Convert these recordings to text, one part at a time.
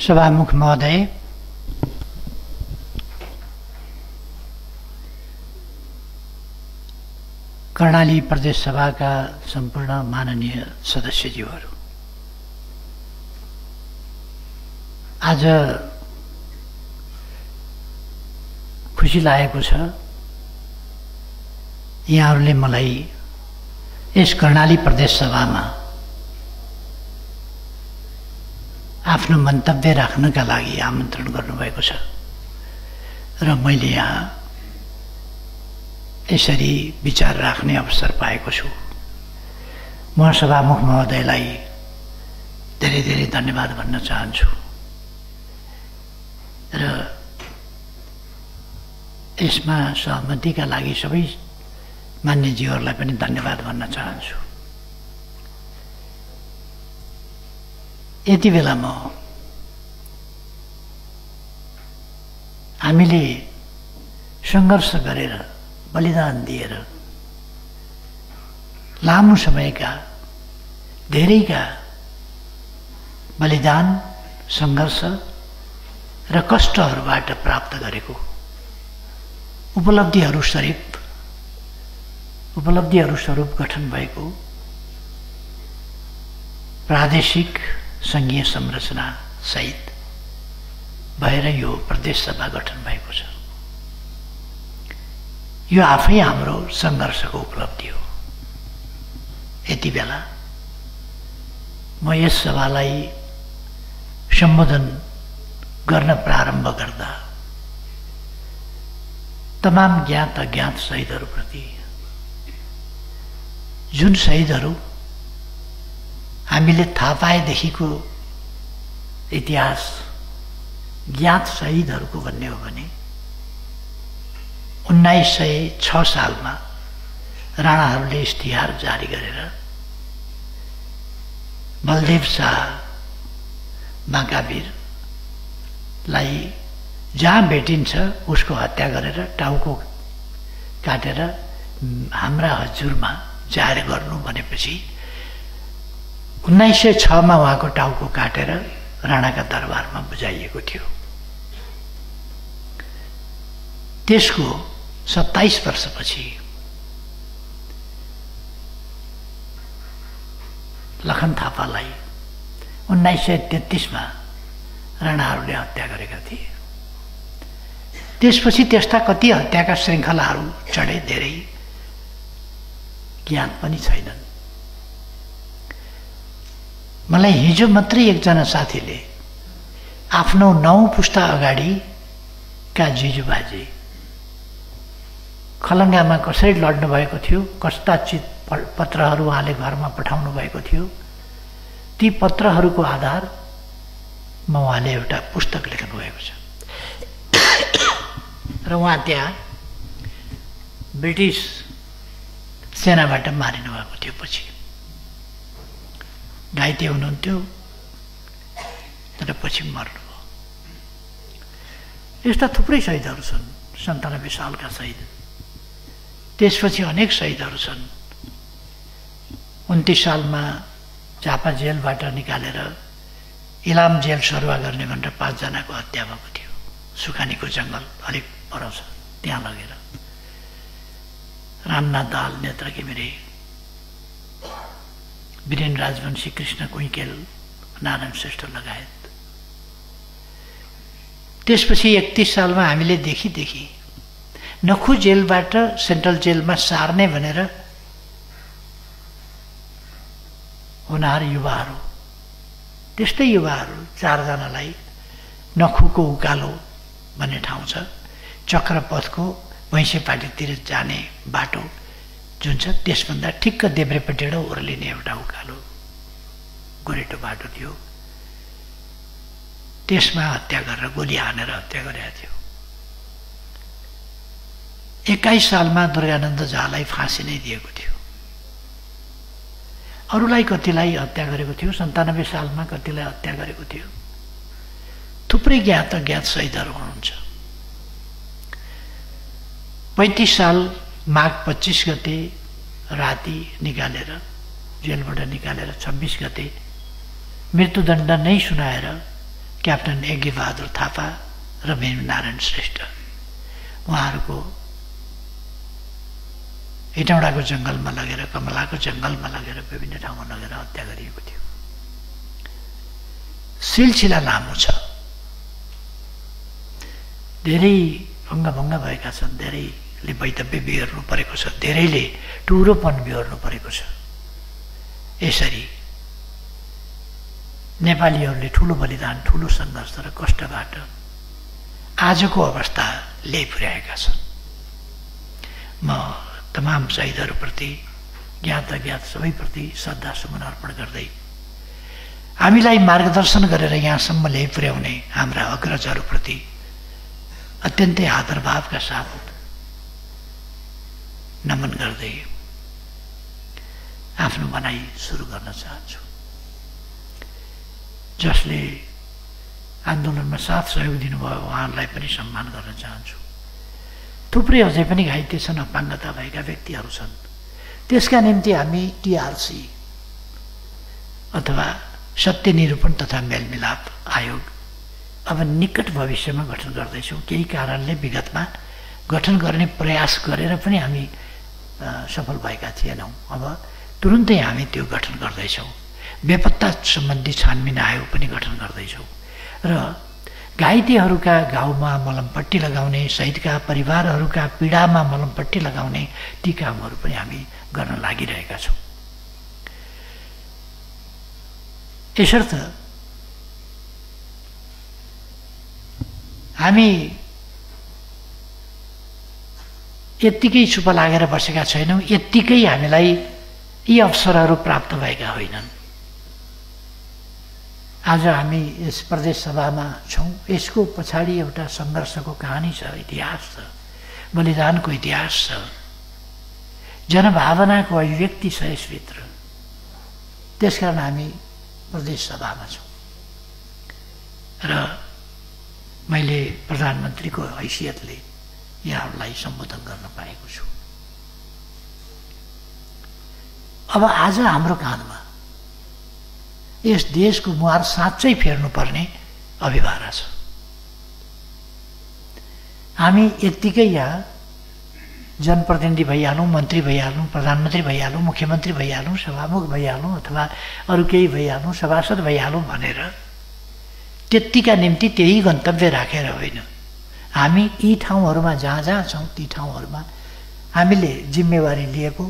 सभामुख महोदय, कर्णाली प्रदेश सभाका सम्पूर्ण माननीय सदस्यज्यूहरू, आज खुसी लागेको छ यहाँहरूले मलाई यस कर्णाली प्रदेश सभामा आफ्नो मन्तव्य राख्नका लागि आमन्त्रण गर्नुभएको छ र मैले यहाँ यसरी विचार राख्ने अवसर पाएको छु। म सभामुख महोदयलाई धेरै धेरै धन्यवाद भन्न चाहन्छु र यसमा सहमतिका लागि सबै मान्यज्यूहरूलाई पनि धन्यवाद भन्न चाहन्छु। यति बेला म हामीले सङ्घर्ष गरेर बलिदान दिएर लामो समयका धेरैका बलिदान सङ्घर्ष र कष्टहरूबाट प्राप्त गरेको उपलब्धिहरू स्वरूप गठन भएको प्रादेशिक संघीय संरचना सहित भएर यो प्रदेश सभा गठन भएको छ। यो आफै हाम्रो सङ्घर्षको उपलब्धि हो। यति बेला म यस सभालाई सम्बोधन गर्न प्रारम्भ गर्दा तमाम ज्ञात अज्ञात शहीदहरूप्रति, जुन शहीदहरू हामीले थाहा पाएदेखिको इतिहास ज्ञात शहीदहरूको भन्ने हो भने 1906 सालमा राणाहरूले इस्तिहार जारी गरेर बलदेव शाह बाँकावीरलाई जहाँ भेटिन्छ उसको हत्या गरेर टाउको काटेर हाम्रा हजुरमा जाहेर गर्नु भनेपछि 1906 मा उहाँको टाउको काटेर राणाका दरबारमा बुझाइएको थियो। त्यसको 27 वर्षपछि लखन थापालाई 1933 मा राणाहरूले हत्या गरेका थिए। त्यसपछि त्यस्ता कति हत्याका श्रृङ्खलाहरू चढे, धेरै ज्ञान पनि छैनन्। मलाई हिजो मात्रै एकजना साथीले आफ्नो 9 पुस्ता अगाडिका जिजुबाजे खलङ्गामा कसरी लड्नु भएको थियो, कस्ता पत्रहरू उहाँले घरमा पठाउनु भएको थियो, ती पत्रहरूको आधारमा उहाँले एउटा पुस्तक लेख्नु भएको छ र उहाँ त्यहाँ ब्रिटिस सेनाबाट मारिनु भएको थियो। पछि घाइते हुनुहुन्थ्यो तर पछि मर्नुभयो। यस्ता थुप्रै शहीदहरू छन्, 97 सालका शहीद। त्यसपछि अनेक शहीदहरू छन्। 29 सालमा झापा जेलबाट निकालेर इलाम जेल सरुवा गर्ने भनेर 5 जनाको हत्या भएको थियो। सुखानीको जङ्गल अलिक पर छ, त्यहाँ लगेर रामनाथ दाहाल, नेत्र घिमिरे, वीरेन्द्र राजवंशी, कृष्ण कुइकेल, नारायण श्रेष्ठ लगायत। त्यसपछि 31 सालमा हामीले देखि नखु जेलबाट सेन्ट्रल जेलमा सार्ने भनेर होनहार युवाहरू, त्यस्तै युवाहरू 4 जनालाई नखुको उकालो भन्ने ठाउँ छ, चक्रपथको भैँसेपाटीतिर जाने बाटो जुन छ त्यसभन्दा ठिक्क देब्रेपट्टि ओर्लिने एउटा उकालो गोरेटो बाटो थियो। त्यसमा हत्या गरेर गोली हानेर हत्या गरेका थियो। 21 सालमा दुर्गानन्द झालाई फाँसी नै दिएको थियो। अरूलाई कतिलाई हत्या गरेको थियो। 97 सालमा कतिलाई हत्या गरेको थियो। थुप्रै ज्ञात अज्ञात शहीदहरू हुनुहुन्छ। 35 साल माघ 25 गते राति निकालेर जेलबाट निकालेर 26 गते मृत्युदण्ड नै सुनाएर क्याप्टन यज्ञबहादुर थापा र भीमनारायण श्रेष्ठ उहाँहरूको हेटौँडाको जङ्गलमा लगेर कमलाको जङ्गलमा लगेर विभिन्न ठाउँमा लगेर हत्या गरिएको थियो। सिलसिला लामो छ, धेरै भङ्गभङ्ग भएका छन्, धेरैले वैतव्य बिहोर्नु परेको छ, धेरैले टुरोपन बिहोर्नु परेको छ। यसरी नेपालीहरूले ठुलो बलिदान, ठुलो सङ्घर्ष र कष्टबाट आजको अवस्था ल्याइ पुर्याएका छन्। म तमाम शहीदहरूप्रति, ज्ञात अज्ञात सबैप्रति श्रद्धा सुमन अर्पण गर्दै हामीलाई मार्गदर्शन गरेर यहाँसम्म ल्याइ पुर्याउने हाम्रा अग्रजहरूप्रति अत्यन्तै आदरभावका साथ नमन गर्दै आफ्नो भनाइ सुरु गर्न चाहन्छु। जसले आन्दोलनमा साथ सहयोग दिनुभयो उहाँहरूलाई पनि सम्मान गर्न चाहन्छु। थुप्रै अझै पनि घाइते छन्, अपाङ्गता भएका व्यक्तिहरू छन्। त्यसका निम्ति हामी टिआरसी अथवा सत्य निरूपण तथा मेलमिलाप आयोग अब निकट भविष्यमा गठन गर्दैछौँ। केही कारणले विगतमा गठन गर्ने प्रयास गरेर पनि हामी सफल भएका थिएनौँ। अब तुरुन्तै हामी त्यो गठन गर्दैछौँ। बेपत्ता सम्बन्धी छानबिन आयोग पनि गठन गर्दैछौँ र घाइतेहरूका घाउमा मलमपट्टी लगाउने, शहीदका परिवारहरूका पीडामा मलमपट्टी लगाउने ती कामहरू पनि हामी गर्न लागिरहेका छौँ। यसर्थ हामी यत्तिकै चुप लागेर बसेका छैनौँ, यत्तिकै हामीलाई यी अवसरहरू प्राप्त भएका होइनन्। आज हामी यस प्रदेश सभामा छौँ, यसको पछाडि एउटा सङ्घर्षको कहानी छ, इतिहास छ, बलिदानको इतिहास छ, जनभावनाको अभिव्यक्ति छ यसभित्र। त्यसकारण हामी प्रदेश सभामा छौँ र मैले प्रधानमन्त्रीको हैसियतले यहाँहरूलाई सम्बोधन गर्न पाएको छु। अब आज हाम्रो काँधमा यस देशको मुहार साँच्चै फेर्नुपर्ने अभिभारा छ। हामी यत्तिकै यहाँ जनप्रतिनिधि भइहालौँ, मन्त्री भइहालौँ, प्रधानमन्त्री भइहालौँ, मुख्यमन्त्री भइहालौँ, सभामुख भइहालौँ अथवा अरू केही भइहालौँ, सभासद भइहालौँ भनेर त्यत्तिका निम्ति त्यही गन्तव्य राखेर होइन। हामी यी ठाउँहरूमा जहाँ जहाँ छौँ ती ठाउँहरूमा हामीले जिम्मेवारी लिएको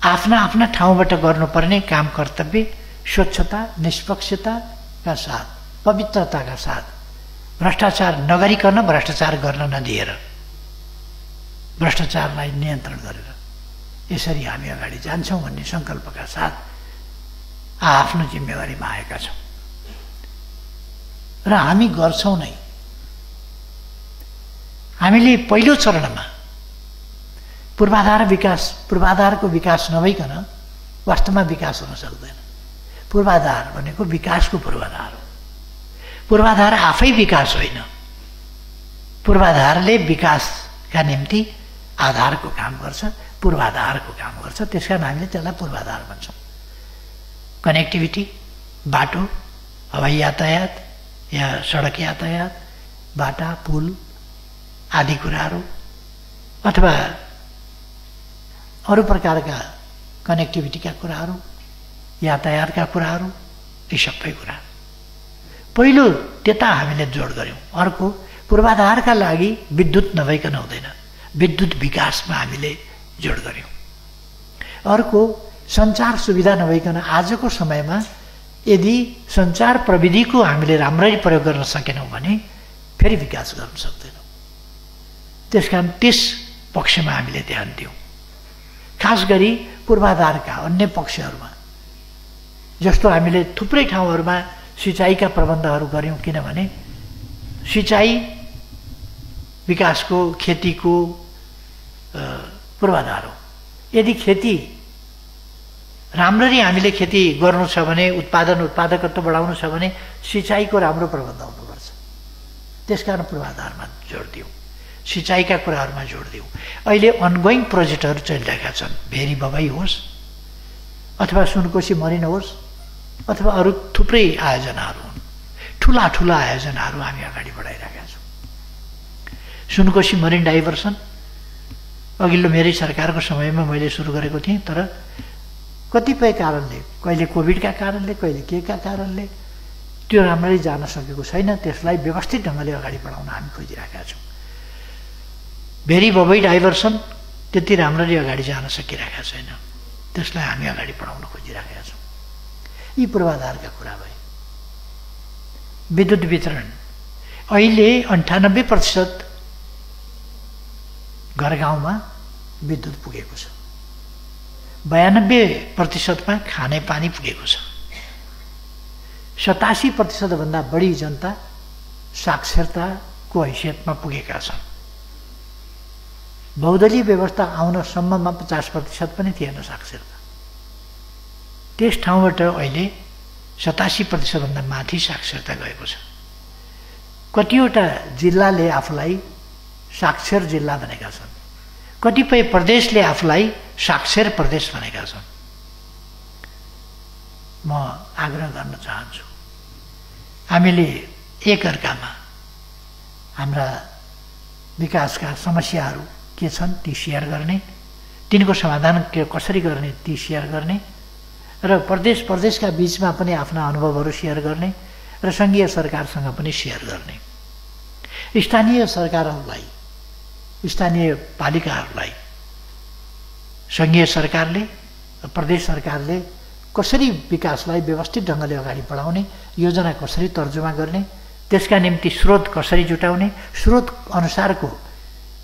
आफ्ना आफ्ना ठाउँबाट गर्नुपर्ने काम कर्तव्य स्वच्छता, निष्पक्षताका साथ, पवित्रताका साथ, भ्रष्टाचार नगरिकन, भ्रष्टाचार गर्न नदिएर, भ्रष्टाचारलाई नियन्त्रण गरेर यसरी हामी अगाडि जान्छौँ भन्ने सङ्कल्पका साथ आफ्नो जिम्मेवारीमा आएका छौँ र हामी गर्छौँ नै। हामीले पहिलो चरणमा पूर्वाधारको विकास नभइकन वास्तवमा विकास हुन सक्दैन। पूर्वाधार भनेको विकासको पूर्वाधार हो। पूर्वाधार आफै विकास होइन, पूर्वाधारले विकासका निम्ति आधारको काम गर्छ, पूर्वाधारको काम गर्छ। त्यसकारण हामीले त्यसलाई पूर्वाधार भन्छौँ। कनेक्टिभिटी, बाटो, हवाई यातायात या सडक यातायात, बाटा, पुल आदि कुराहरू अथवा अरू प्रकारका कनेक्टिभिटीका कुराहरू, यातायातका कुराहरू, यी सबै कुरा पहिलो त्यता हामीले जोड गऱ्यौँ। अर्को पूर्वाधारका लागि विद्युत नभइकन हुँदैन, विद्युत विकासमा हामीले जोड गऱ्यौँ। अर्को सञ्चार सुविधा नभइकन आजको समयमा यदि सञ्चार प्रविधिको हामीले राम्ररी प्रयोग गर्न सकेनौँ भने फेरि विकास गर्न सक्दैनौँ। त्यसकारण त्यस पक्षमा हामीले ध्यान दियौँ। खास गरी पूर्वाधारका अन्य पक्षहरूमा जस्तो हामीले थुप्रै ठाउँहरूमा सिँचाइका प्रबन्धहरू गऱ्यौँ, किनभने सिँचाइ विकासको, खेतीको पूर्वाधार हो। यदि खेती राम्ररी हामीले खेती गर्नु छ भने, उत्पादकत्व बढाउनु छ भने सिँचाइको राम्रो प्रबन्ध हुनुपर्छ। त्यसकारण पूर्वाधारमा जोड दियौँ, सिँचाइका कुराहरूमा जोड दियौँ। अहिले अनगोइङ प्रोजेक्टहरू चलिरहेका छन्, भेरी बबाई होस् अथवा सुनकोशी मरिन होस् अथवा अरू थुप्रै आयोजनाहरू हुन्। ठुला ठुला आयोजनाहरू हामी अगाडि बढाइरहेका छौँ। सुनकोशी मरिन डाइभर्सन अघिल्लो मेरै सरकारको समयमा मैले सुरु गरेको थिएँ, तर कतिपय कारणले, कहिले कोभिडका कारणले, कहिले केका कारणले त्यो राम्ररी जान सकेको छैन। त्यसलाई व्यवस्थित ढङ्गले अगाडि बढाउन हामी खोजिरहेका छौँ। भेरी बबई डाइभर्सन त्यति राम्ररी अगाडि जान सकिरहेका छैन, त्यसलाई हामी अगाडि बढाउन खोजिरहेका छौँ। यी पूर्वाधारका कुरा भए। विद्युत वितरण अहिले 98% घर गाउँमा विद्युत पुगेको छ, 92%मा खाने पानी पुगेको छ, 87% भन्दा बढी जनता साक्षरताको हैसियतमा पुगेका छन्। बहुदलीय व्यवस्था आउनसम्ममा 50% पनि थिएन साक्षरता। त्यस ठाउँबाट अहिले 87% भन्दा माथि साक्षरता गएको छ। कतिवटा जिल्लाले आफूलाई साक्षर जिल्ला भनेका छन्, कतिपय प्रदेशले आफूलाई साक्षर प्रदेश भनेका छन्। म आग्रह गर्न चाहन्छु, हामीले एकअर्कामा हाम्रा विकासका समस्याहरू के छन् ती सेयर गर्ने, तिनको समाधान कसरी गर्ने ती सेयर गर्ने, र प्रदेशका बीचमा पनि आफ्ना अनुभवहरू सेयर गर्ने, र सङ्घीय सरकारसँग पनि सेयर गर्ने। स्थानीय सरकारहरूलाई, स्थानीय पालिकाहरूलाई सङ्घीय सरकारले, प्रदेश सरकारले कसरी विकासलाई व्यवस्थित ढङ्गले अगाडि बढाउने, योजना कसरी तर्जुमा गर्ने, त्यसका निम्ति स्रोत कसरी जुटाउने, स्रोत अनुसारको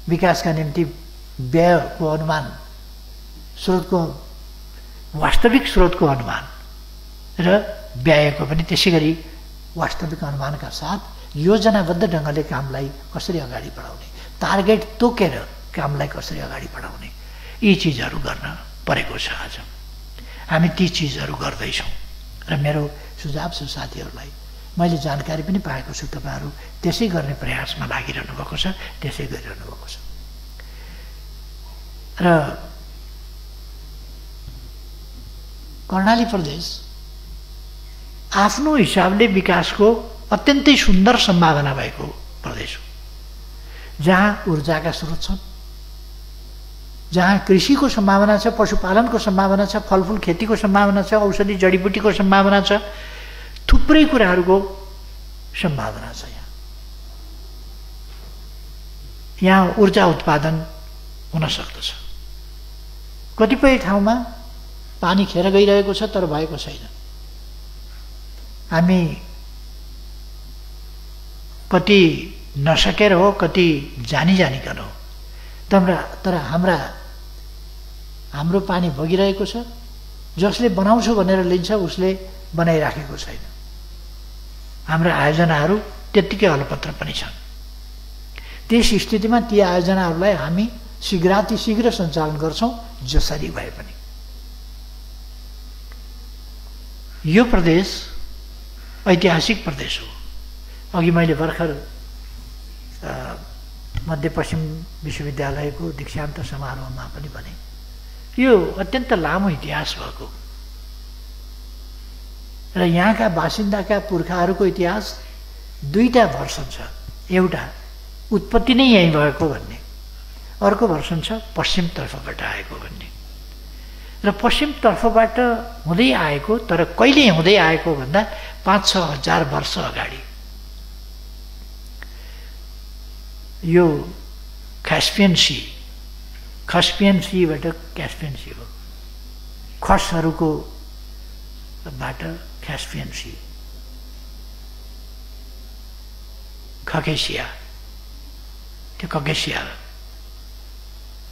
विकासका निम्ति व्ययको अनुमान, स्रोतको वास्तविक स्रोतको अनुमान र व्ययको पनि त्यसै गरी वास्तविक अनुमानका साथ योजनाबद्ध ढङ्गले कामलाई कसरी अगाडि बढाउने, टार्गेट तोकेर कामलाई कसरी अगाडि बढाउने, यी चिजहरू गर्न परेको छ। आज हामी ती चिजहरू गर्दैछौँ र मेरो सुझाव छ साथीहरूलाई, मैले जानकारी पनि पाएको छु, तपाईँहरू त्यसै गर्ने प्रयासमा लागिरहनु भएको छ, त्यसै गरिरहनु भएको छ। र कर्णाली प्रदेश आफ्नो हिसाबले विकासको अत्यन्तै सुन्दर सम्भावना भएको प्रदेश हो, जहाँ ऊर्जाका स्रोत छन्, जहाँ कृषिको सम्भावना छ, पशुपालनको सम्भावना छ, फलफुल खेतीको सम्भावना छ, औषधि जडीबुटीको सम्भावना छ, थुप्रै कुराहरूको सम्भावना छ। यहाँ ऊर्जा उत्पादन हुन सक्दछ। कतिपय ठाउँमा पानी खेर गइरहेको छ तर भएको छैन। हामी कति नसकेर हो, कति जानिकन हो, तर हाम्रो पानी बगिरहेको छ। जसले बनाउँछु भनेर लिन्छ उसले बनाइराखेको छैन। हाम्रा आयोजनाहरू त्यत्तिकै अलपत्र पनि छन्। त्यस स्थितिमा ती आयोजनाहरूलाई हामी शीघ्र सञ्चालन गर्छौँ, जसरी भए पनि। यो प्रदेश ऐतिहासिक प्रदेश हो। अघि मैले भर्खर मध्यपश्चिम विश्वविद्यालयको दीक्षान्त समारोहमा पनि भने, यो अत्यन्त लामो इतिहास भएको र यहाँका बासिन्दाका पुर्खाहरूको इतिहास दुईटा भर्सन छ। एउटा उत्पत्ति नै यहीँ भएको भन्ने, अर्को भर्सन छ पश्चिमतर्फबाट आएको भन्ने। र पश्चिमतर्फबाट हुँदै आएको, तर कहिले हुँदै आएको भन्दा 5-6 हजार वर्ष अगाडि यो क्यास्पियन सीबाट क्यास्पियन सी हो। खसहरूको बाट क्यास्पियन सी, खकेसिया, त्यो ककेसिया,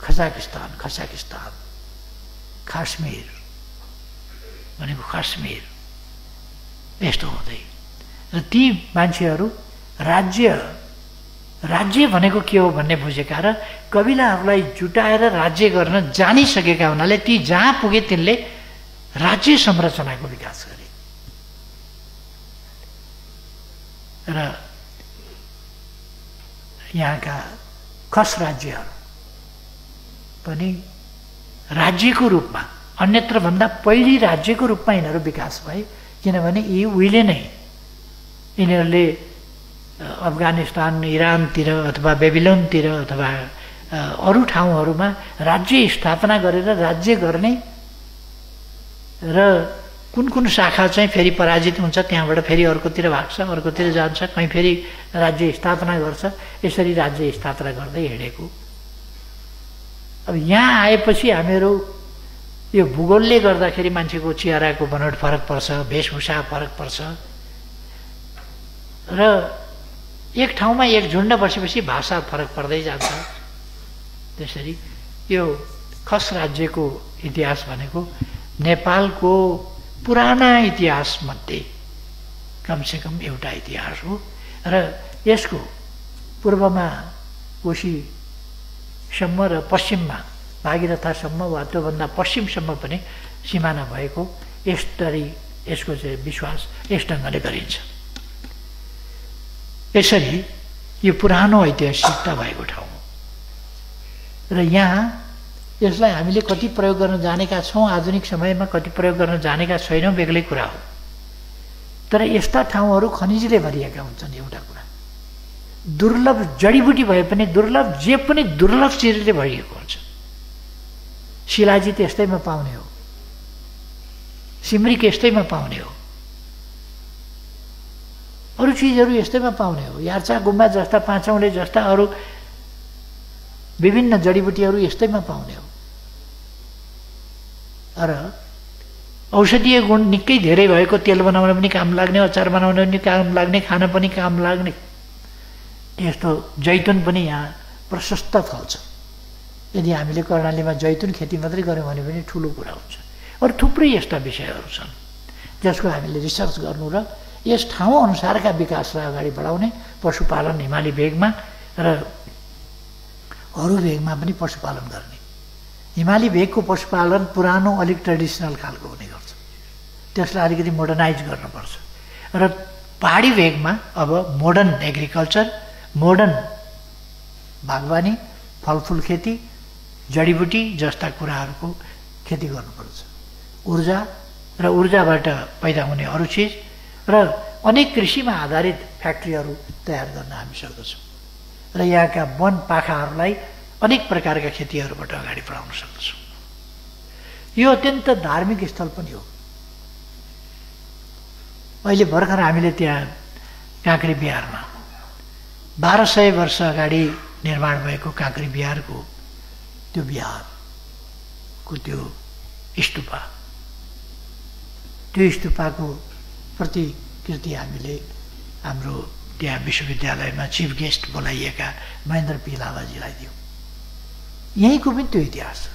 खजाकिस्तान, काश्मीर भनेको काश्मीर, यस्तो हुँदै। र ती मान्छेहरू राज्य भनेको के हो भन्ने बुझेका र कबिलाहरूलाई जुटाएर राज्य गर्न जानिसकेका हुनाले ती जहाँ पुगे तिनले राज्य संरचनाको विकास गरे। र यहाँका खस राज्यहरू पनि राज्यको रूपमा, अन्यत्र भन्दा पहिली राज्यको रूपमा यिनीहरू विकास भए, किनभने यी उहिले नै यिनीहरूले अफगानिस्तान इरानतिर अथवा बेबिलोनतिर अथवा अरू ठाउँहरूमा राज्य स्थापना गरेर राज्य गर्ने र कुन कुन शाखा चाहिँ फेरि पराजित हुन्छ त्यहाँबाट फेरि अर्कोतिर भाग्छ अर्कोतिर जान्छ कहीँ फेरि राज्य स्थापना गर्छ यसरी राज्य स्थापना गर्दै हिँडेको अब यहाँ आएपछि हामीहरू यो भूगोलले गर्दाखेरि मान्छेको चेहराको बनोट फरक पर्छ वेशभूषा फरक पर्छ र एक ठाउँमा एक झुन्ड बसेपछि भाषा फरक पर्दै जान्छ त्यसरी यो खस राज्यको इतिहास भनेको नेपालको पुराना इतिहास मध्ये कमसेकम एउटा इतिहास हो र यसको पूर्वमा कोशीसम्म र पश्चिममा भागीरथासम्म वा त्योभन्दा पश्चिमसम्म पनि सिमाना भएको यसको चाहिँ विश्वास यस ढङ्गले गरिन्छ यसरी यो पुरानो ऐतिहासिकता भएको ठाउँ हो र यहाँ यसलाई हामीले कति प्रयोग गर्न जानेका छौँ आधुनिक समयमा कति प्रयोग गर्न जानेका छैनौँ बेग्लै कुरा हो तर यस्ता ठाउँहरू खनिजले भरिएका हुन्छन् एउटा कुरा दुर्लभ जडीबुटी भए पनि दुर्लभ जे पनि दुर्लभ चिजले भरिएको हुन्छ शिलाजित यस्तैमा पाउने हो सिमरिक यस्तैमा पाउने हो अरू चिजहरू यस्तैमा पाउने हो यार्चा गुम्बा जस्ता पाँचौँले जस्ता अरू विभिन्न जडीबुटीहरू यस्तैमा पाउने हो र औषधीय गुण निकै धेरै भएको तेल बनाउन पनि काम लाग्ने अचार बनाउन पनि काम लाग्ने खान पनि काम लाग्ने यस्तो जैतुन पनि यहाँ प्रशस्त फल्छ यदि हामीले कर्णालीमा जैतुन खेती मात्रै गऱ्यौँ भने पनि ठुलो कुरा हुन्छ अरू थुप्रै यस्ता विषयहरू छन् जसको हामीले रिसर्च गर्नु र यस ठाउँ अनुसारका विकासलाई अगाडि बढाउने पशुपालन हिमाली भेगमा र अरू भेगमा पनि पशुपालन गर्ने हिमाली भेगको पशुपालन पुरानो अलिक ट्रेडिसनल खालको हुने गर्छ त्यसलाई अलिकति मोडर्नाइज गर्नुपर्छ र पहाडी भेगमा अब मोडर्न एग्रिकल्चर मोडर्न बागवानी फलफुल खेती जडीबुटी जस्ता कुराहरूको खेती गर्नुपर्छ ऊर्जा र ऊर्जाबाट पैदा हुने अरू चिज र अनेक कृषिमा आधारित फ्याक्ट्रीहरू तयार गर्न हामी सक्दछौँ र यहाँका वन पाखाहरूलाई अनेक प्रकारका खेतीहरूबाट अगाडि बढाउन सक्दछौँ यो अत्यन्त धार्मिक स्थल पनि हो अहिले भर्खर हामीले त्यहाँ काँक्री बिहारमा 1200 वर्ष अगाडि निर्माण भएको काँक्री बिहारको त्यो बिहारको त्यो स्तूपाको प्रतिकृति हामीले हाम्रो त्यहाँ विश्वविद्यालयमा चिफ गेस्ट बोलाइएका महेन्द्र पी लामाजीलाई दियौँ यहीँको पनि त्यो इतिहास छ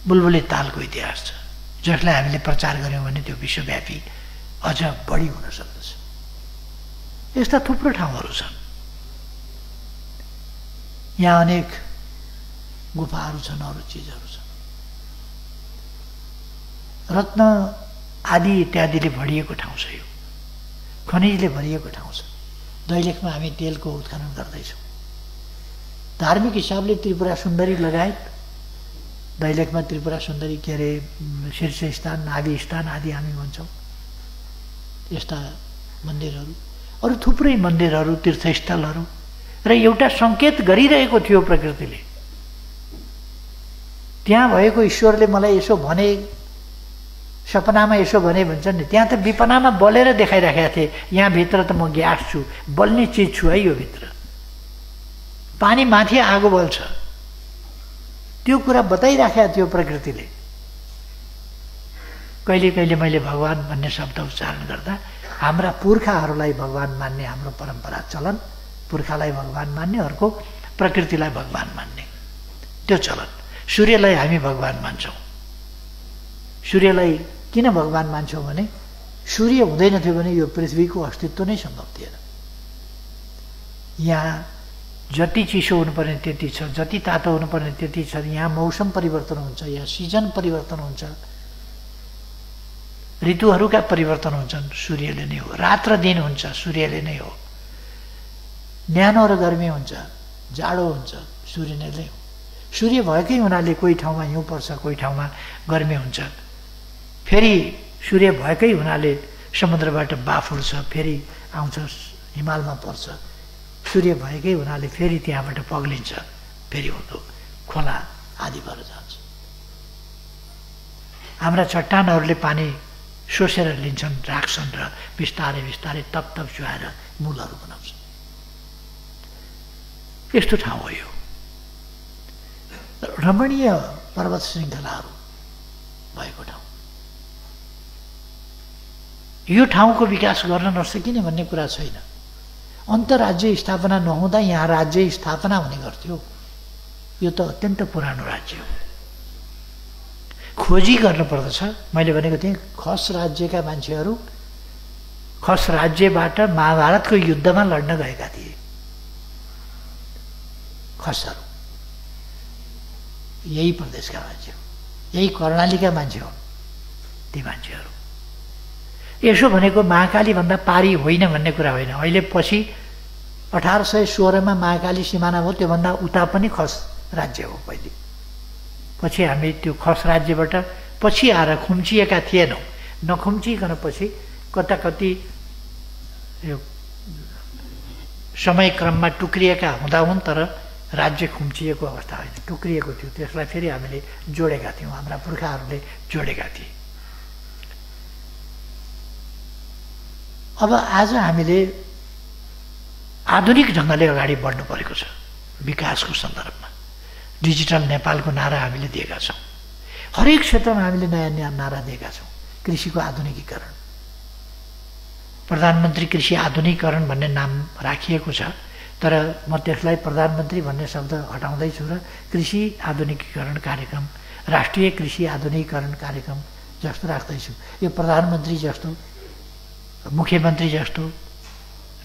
बुलबुले तालको इतिहास छ जसलाई हामीले प्रचार गऱ्यौँ भने त्यो विश्वव्यापी अझ बढी हुन सक्दछ यस्ता थुप्रो ठाउँहरू छन् यहाँ अनेक गुफाहरू छन् अरू चिजहरू छन् रत्न आदि इत्यादिले भरिएको ठाउँ छ यो खनिजले भरिएको ठाउँ छ दैलेखमा हामी तेलको उत्खनन गर्दैछौँ धार्मिक हिसाबले त्रिपुरा सुन्दरी लगायत दैलेखमा त्रिपुरा सुन्दरी के अरे शीर्ष स्थान नाभि स्थान आदि हामी भन्छौँ यस्ता मन्दिरहरू अरू थुप्रै मन्दिरहरू तीर्थस्थलहरू र एउटा सङ्केत गरिरहेको थियो प्रकृतिले त्यहाँ भएको ईश्वरले मलाई यसो भने सपनामा यसो भने भन्छ नि त्यहाँ त विपनामा बलेर देखाइराखेका थिए यहाँभित्र त म ग्यास छु बल्ने चिज छु है यो भित्र पानी माथि आगो बल्छ त्यो कुरा बताइराखेका थियो प्रकृतिले कहिले कहिले मैले भगवान भन्ने शब्द उच्चारण गर्दा हाम्रा पुर्खाहरूलाई भगवान मान्ने हाम्रो परम्परा चलन पुर्खालाई भगवान मान्ने अर्को प्रकृतिलाई भगवान मान्ने त्यो चलन सूर्यलाई हामी भगवान मान्छौँ सूर्यलाई किन भगवान मान्छौँ भने सूर्य हुँदैन थियो भने यो पृथ्वीको अस्तित्व नै सम्भव थिएन यहाँ जति चिसो हुनुपर्ने त्यति छ जति तातो हुनुपर्ने त्यति छ यहाँ मौसम परिवर्तन हुन्छ यहाँ सिजन परिवर्तन हुन्छ ऋतुहरूका परिवर्तन हुन्छन् सूर्यले नै हो रात र दिन हुन्छ सूर्यले नै हो न्यानो र गर्मी हुन्छ जाडो हुन्छ सूर्य नै हो सूर्य भएकै हुनाले कोही ठाउँमा हिउँ पर्छ कोही ठाउँमा गर्मी हुन्छ फेरि सूर्य भएकै हुनाले समुद्रबाट बाफ उठ्छ फेरि आउँछ, हिमालमा पर्छ, सूर्य भएकै हुनाले फेरि त्यहाँबाट पग्लिन्छ, फेरि हुँदो खोला आदि भएर जान्छ। हाम्रा चट्टानहरूले पानी सोसेर लिन्छन्, राख्छन् र बिस्तारै बिस्तारै तप तप चुहाएर मूलहरू बनाउँछन्। यस्तो ठाउँ हो यो। रमणीय पर्वत श्रृङ्खलाहरू भएको ठाउँ। यो ठाउँको विकास गर्न नसकिने भन्ने कुरा छैन। अन्तर्राज्य स्थापना नहुँदा यहाँ राज्य स्थापना हुने गर्थ्यो। यो त अत्यन्त पुरानो राज्य हो। खोजी गर्नुपर्दछ। मैले भनेको थिएँ खस राज्यका मान्छेहरू खस राज्यबाट महाभारतको युद्धमा लड्न गएका थिए। खसहरू यही प्रदेशका मान्छे हो, यही कर्णालीका मान्छे हुन् ती मान्छेहरू। यसो भनेको महाकाली भन्दा पारी होइन भन्ने कुरा होइन। अहिले पछि 1816 महाकाली सिमाना हो, त्योभन्दा उता पनि खस राज्य हो पहिले। पछि हामी त्यो खस राज्यबाट पछि आएर खुम्चिएका थिएनौँ। नखुम्चिकन पछि कता कति यो समयक्रममा टुक्रिएका हुँदा हुन्, तर राज्य खुम्चिएको अवस्था होइन, टुक्रिएको थियो। त्यसलाई फेरि हामीले जोडेका थियौँ, हाम्रा पुर्खाहरूले जोडेका थिए। अब आज हामीले आधुनिक ढङ्गले अगाडि बढ्नु परेको छ विकासको सन्दर्भमा। डिजिटल नेपालको नारा हामीले दिएका छौँ। हरेक क्षेत्रमा हामीले नयाँ नयाँ नारा दिएका छौँ। कृषिको आधुनिकीकरण, प्रधानमन्त्री कृषि आधुनिकीकरण भन्ने नाम राखिएको छ, तर म त्यसलाई प्रधानमन्त्री भन्ने शब्द हटाउँदैछु र कृषि आधुनिकीकरण कार्यक्रम, राष्ट्रिय कृषि आधुनिकीकरण कार्यक्रम जस्तो राख्दैछु। यो प्रधानमन्त्री जस्तो, मुख्यमन्त्री जस्तो,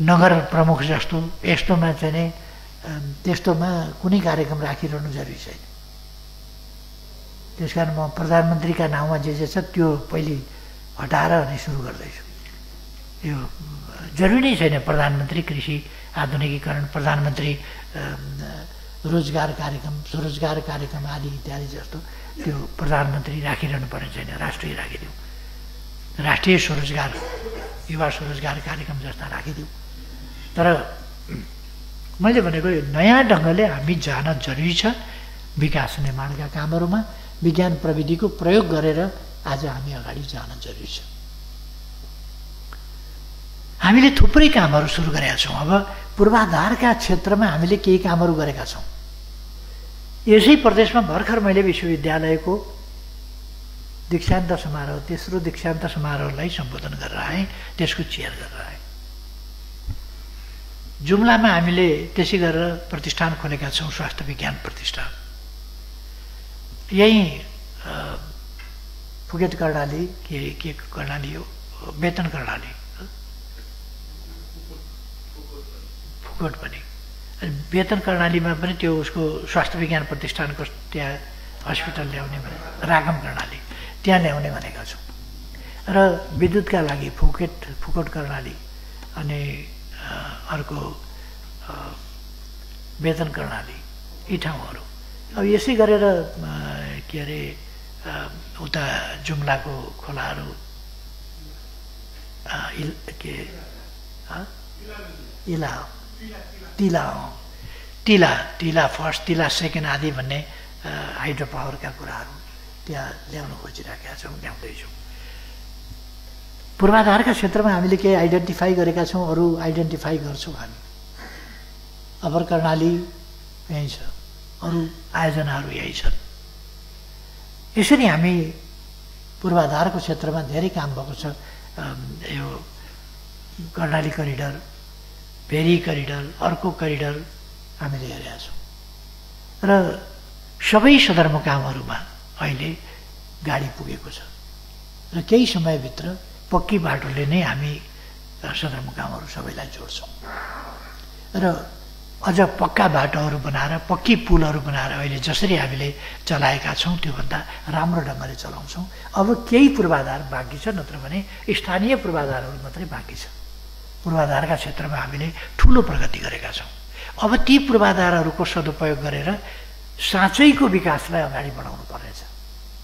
नगर प्रमुख जस्तो यस्तोमा चाहिँ नै त्यस्तोमा कुनै कार्यक्रम राखिरहनु जरुरी छैन। त्यसकारण म प्रधानमन्त्रीका नाउँमा जे जे छ त्यो पहिले हटाएर अनि सुरु गर्दैछु। यो जरुरी नै छैन प्रधानमन्त्री कृषि आधुनिकीकरण, प्रधानमन्त्री रोजगार कार्यक्रम, स्वरोजगार कार्यक्रम आदि इत्यादि जस्तो त्यो प्रधानमन्त्री राखिरहनु पर्ने छैन। राष्ट्रिय राखिदिउँ, राष्ट्रिय स्वरोजगार, युवा स्वरोजगार कार्यक्रम जस्ता राखिदिउँ। तर मैले भनेको नयाँ ढङ्गले हामी जान जरुरी छ। विकास निर्माणका कामहरूमा विज्ञान प्रविधिको प्रयोग गरेर आज हामी अगाडि जान जरुरी छ। हामीले थुप्रै कामहरू सुरु गरेका छौँ। अब पूर्वाधारका क्षेत्रमा हामीले केही कामहरू गरेका छौँ। यसै प्रदेशमा भर्खर मैले विश्वविद्यालयको दीक्षान्त समारोह, तेस्रो दीक्षान्त समारोहलाई सम्बोधन गरेर आएँ, त्यसको चेयर गरेर आएँ। जुम्लामा हामीले त्यसै गरेर प्रतिष्ठान खोलेका छौँ, स्वास्थ्य विज्ञान प्रतिष्ठान। यही फुकेट कर्णाली, के कर्णाली हो, वेतन कर्णाली, फुकोट पनि, वेतन कर्णालीमा पनि त्यो उसको स्वास्थ्य विज्ञान प्रतिष्ठानको त्यहाँ हस्पिटल ल्याउने भने, रागम कर्णाली त्यहाँ ल्याउने भनेका छौँ। र विद्युतका लागि फुकोट कर्णाली अनि अर्को वेतन कर्णाली, यी ठाउँहरू। अब यसै गरेर के अरे उता जुम्लाको खोलाहरू तिला फर्स्ट, तिला सेकेन्ड आदि भन्ने हाइड्रो पावरका कुराहरू त्यहाँ ल्याउन खोजिराखेका छौँ, ल्याउँदैछौँ। पूर्वाधारका क्षेत्रमा हामीले केही आइडेन्टिफाई गरेका छौँ, अरू आइडेन्टिफाई गर्छौँ हामी। अपर कर्णाली यहीँ छ, अरू आयोजनाहरू यही छन्। यसरी हामी पूर्वाधारको क्षेत्रमा धेरै काम भएको छ। यो कर्णाली करिडर, भेरी करिडर, अर्को करिडर हामीले हेरेका छौँ। र सबै सदरमुकामहरूमा अहिले गाडी पुगेको छ र केही समयभित्र पक्की बाटोले नै हामी सदरमुकामहरू सबैलाई जोड्छौँ। र अझ पक्का बाटोहरू बनाएर, पक्की पुलहरू बनाएर अहिले जसरी हामीले चलाएका छौँ त्योभन्दा राम्रो ढङ्गले चलाउँछौँ। अब केही पूर्वाधार बाँकी छ, नत्र भने स्थानीय पूर्वाधारहरू मात्रै बाँकी छ। पूर्वाधारका क्षेत्रमा हामीले ठुलो प्रगति गरेका छौँ। अब ती पूर्वाधारहरूको सदुपयोग गरेर साँच्चैको विकासलाई अगाडि बढाउनु पर्नेछ।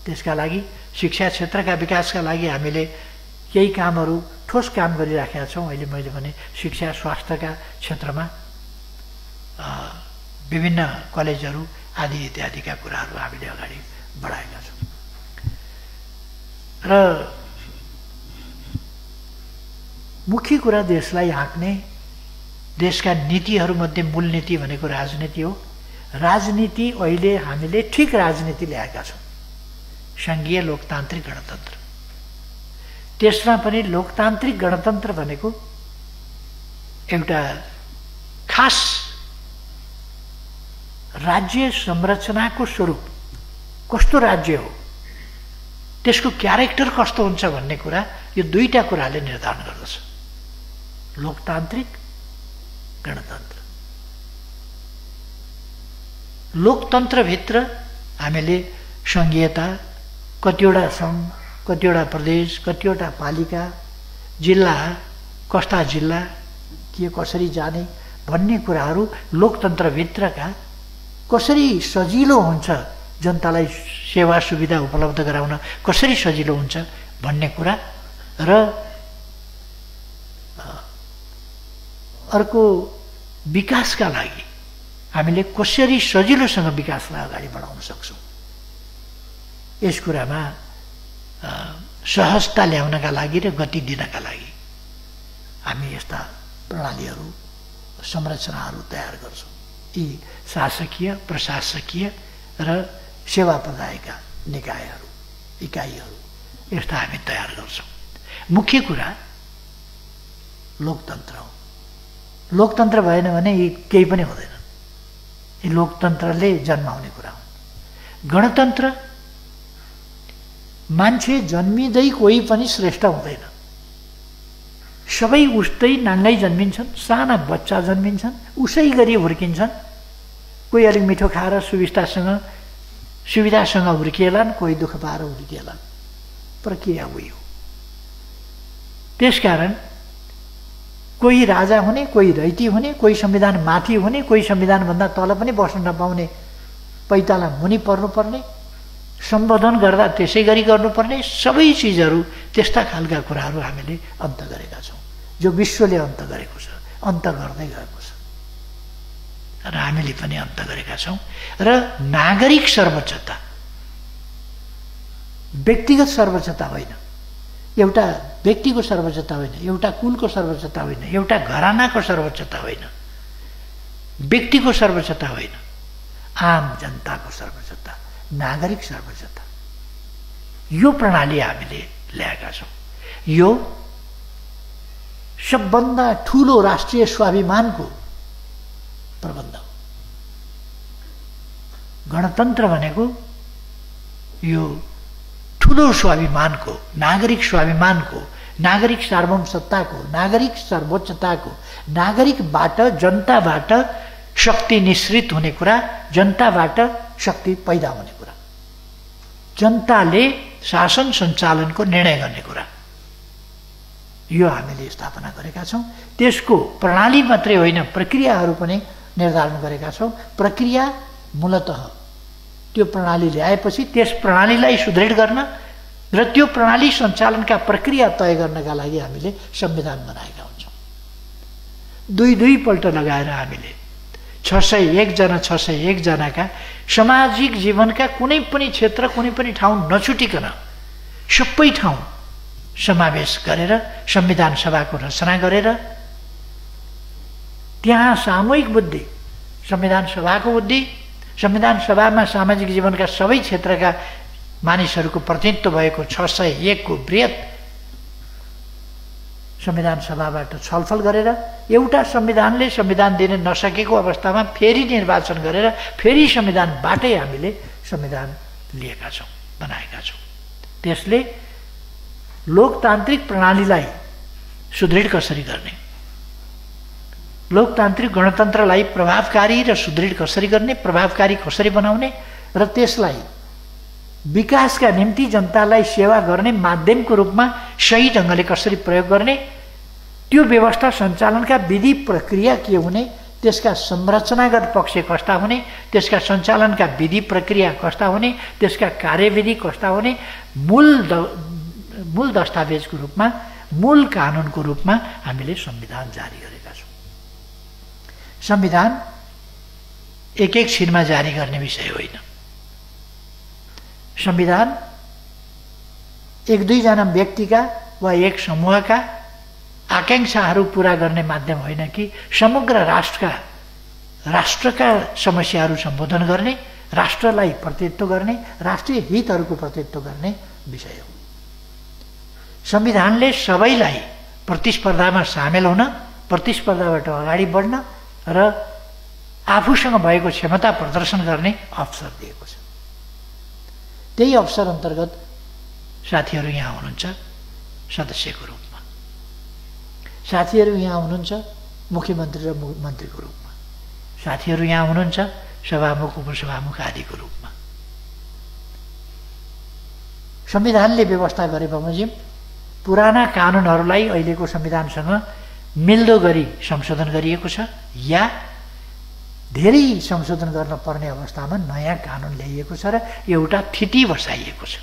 त्यसका लागि शिक्षा क्षेत्रका विकासका लागि हामीले केही कामहरू ठोस काम गरिराखेका छौँ। अहिले मैले भने शिक्षा स्वास्थ्यका क्षेत्रमा विभिन्न कलेजहरू आदि इत्यादिका कुराहरू हामीले अगाडि बढाएका छौँ। र मुख्य कुरा देशलाई हाँक्ने देशका नीतिहरूमध्ये मूल नीति भनेको राजनीति हो। राजनीति अहिले हामीले ठिक राजनीति ल्याएका छौँ, सङ्घीय लोकतान्त्रिक गणतन्त्र। त्यसमा पनि लोकतान्त्रिक गणतन्त्र भनेको एउटा खास राज्य संरचनाको स्वरूप कस्तो राज्य हो, त्यसको क्यारेक्टर कस्तो हुन्छ भन्ने कुरा यो दुईटा कुराले निर्धारण गर्दछ। लोकतान्त्रिक गणतन्त्र। लोकतन्त्रभित्र हामीले सङ्घीयता, कतिवटा सङ्घ, कतिवटा प्रदेश, कतिवटा पालिका, जिल्ला, कस्ता जिल्ला के कसरी जाने भन्ने कुराहरू लोकतन्त्रभित्रका कसरी सजिलो हुन्छ, जनतालाई सेवा सुविधा उपलब्ध गराउन कसरी सजिलो हुन्छ भन्ने कुरा र अर्को विकासका लागि हामीले कसरी सजिलोसँग विकासलाई अगाडि बढाउन सक्छौँ, यस कुरामा सहजता ल्याउनका लागि र गति दिनका लागि हामी यस्ता प्रणालीहरू संरचनाहरू तयार गर्छौँ। यी शासकीय, प्रशासकीय र सेवा प्रदायका निकायहरू, इकाइहरू यस्ता हामी तयार गर्छौँ। मुख्य कुरा लोकतन्त्र हो। लोकतन्त्र भएन भने यी केही पनि हुँदैन। यी लोकतन्त्रले जन्माउने कुरा हो। गणतन्त्र मान्छे जन्मिँदै कोही पनि श्रेष्ठ हुँदैन। सबै उस्तै नाङ्गै जन्मिन्छन्, साना बच्चा जन्मिन्छन्, उसै गरी हुर्किन्छन्। कोही अलिक मिठो खाएर सुविधासँग हुर्किएलान्, कोही दुःख पाएर हुर्किएलान्। प्रक्रिया उही हो। त्यसकारण कोही राजा हुने, कोही रैती हुने, कोही संविधान माथि हुने, कोही संविधानभन्दा तल पनि बस्न नपाउने, पैताला मुनि पर्नुपर्ने, सम्बोधन गर्दा त्यसै गरी गर्नुपर्ने, सबै चिजहरू त्यस्ता खालका कुराहरू हामीले अन्त गरेका छौँ, जो विश्वले अन्त गरेको छ, अन्त गर्दै गएको छ र हामीले पनि अन्त गरेका छौँ। र नागरिक सर्वोच्चता, व्यक्तिगत सर्वोच्चता होइन, एउटा व्यक्तिको सर्वोच्चता होइन, एउटा कुलको सर्वोच्चता होइन, एउटा घरानाको सर्वोच्चता होइन, व्यक्तिको सर्वोच्चता होइन, आम जनताको सर्वोच्चता, नागरिक सर्वोच्चता। यो प्रणाली हामीले ल्याएका छौँ। यो सबभन्दा ठुलो राष्ट्रिय स्वाभिमानको प्रबन्ध हो। गणतन्त्र भनेको यो ठुलो स्वाभिमानको, नागरिक स्वाभिमानको, नागरिक सार्वभौमसत्ताको, नागरिक सर्वोच्चताको, नागरिकबाट जनताबाट शक्ति निश्रित हुने कुरा, जनताबाट शक्ति पैदा हुने कुरा, जनताले शासन सञ्चालनको निर्णय गर्ने कुरा, यो हामीले स्थापना गरेका छौँ। त्यसको प्रणाली मात्रै होइन, प्रक्रियाहरू पनि निर्धारण गरेका छौँ। प्रक्रिया मूलतः त्यो प्रणाली ल्याएपछि त्यस प्रणालीलाई सुदृढ गर्न र त्यो प्रणाली सञ्चालनका प्रक्रिया तय गर्नका लागि हामीले संविधान बनाएका हुन्छौँ। दुई पल्ट लगाएर हामीले 601 जनाका सामाजिक जीवनका कुनै पनि क्षेत्र, कुनै पनि ठाउँ नछुटिकन सबै ठाउँ समावेश गरेर संविधान सभाको रचना गरेर त्यहाँ सामूहिक बुद्धि, संविधान सभाको बुद्धि, संविधान सभामा सामाजिक जीवनका सबै क्षेत्रका मानिसहरूको प्रतिनिधित्व भएको 601 को बृहत संविधान सभाबाट छलफल गरेर एउटा संविधानले संविधान दिन नसकेको अवस्थामा फेरि निर्वाचन गरेर फेरि संविधानबाटै हामीले संविधान लिएका छौँ, बनाएका छौँ। त्यसले लोकतान्त्रिक प्रणालीलाई सुदृढ कसरी गर्ने, लोकतान्त्रिक गणतन्त्रलाई प्रभावकारी र सुदृढ कसरी गर्ने, प्रभावकारी कसरी बनाउने र त्यसलाई विकासका निम्ति जनतालाई सेवा गर्ने माध्यमको रूपमा सही ढङ्गले कसरी प्रयोग गर्ने, त्यो व्यवस्था सञ्चालनका विधि प्रक्रिया के हुने, त्यसका संरचनागत पक्ष कस्ता हुने, त्यसका सञ्चालनका विधि प्रक्रिया कस्ता हुने, त्यसका कार्यविधि कस्ता हुने, मूल मूल दस्तावेजको रूपमा, मूल कानुनको रूपमा हामीले संविधान जारी गरेका छौँ। संविधान एक छिनमा जारी गर्ने विषय होइन। संविधान एक दुईजना व्यक्तिका वा एक समूहका आकांक्षाहरू पूरा गर्ने माध्यम होइन कि समग्र राष्ट्रका समस्याहरू सम्बोधन गर्ने, राष्ट्रलाई प्रतिनिधित्व गर्ने, राष्ट्रिय हितहरूको प्रतिनिधित्व गर्ने विषय हो। संविधानले सबैलाई प्रतिस्पर्धामा सामेल हुन, प्रतिस्पर्धाबाट अगाडि बढ्न र आफूसँग भएको क्षमता प्रदर्शन गर्ने अवसर दिएको छ। त्यही अवसर अन्तर्गत साथीहरू यहाँ हुनुहुन्छ सदस्यको रूपमा, साथीहरू यहाँ हुनुहुन्छ मुख्यमन्त्री र मन्त्रीको रूपमा, साथीहरू यहाँ हुनुहुन्छ सभामुख उपसभामुख आदिको रूपमा। संविधानले व्यवस्था गरे बमोजिम पुराना कानुनहरूलाई अहिलेको संविधानसँग मिल्दो गरी संशोधन गरिएको छ या धेरै संशोधन गर्न पर्ने अवस्थामा नयाँ कानुन ल्याइएको छ र एउटा थिति बसाइएको छ।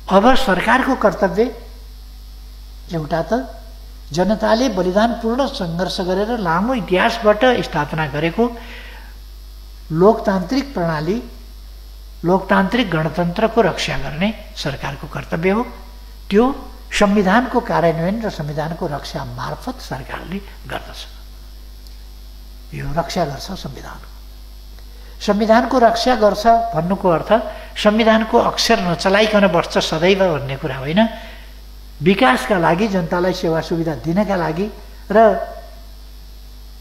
अब सरकारको कर्तव्य एउटा त जनताले बलिदानपूर्ण सङ्घर्ष गरेर लामो इतिहासबाट स्थापना गरेको लोकतान्त्रिक प्रणाली, लोकतान्त्रिक गणतन्त्रको रक्षा गर्ने सरकारको कर्तव्य हो। त्यो संविधानको कार्यान्वयन र संविधानको रक्षा मार्फत सरकारले गर्दछ। यो रक्षा गर्छ संविधानको। संविधानको रक्षा गर्छ भन्नुको अर्थ संविधानको अक्षर नचलाइकन बस्छ सदैव भन्ने कुरा होइन। विकासका लागि, जनतालाई सेवा सुविधा दिनका लागि र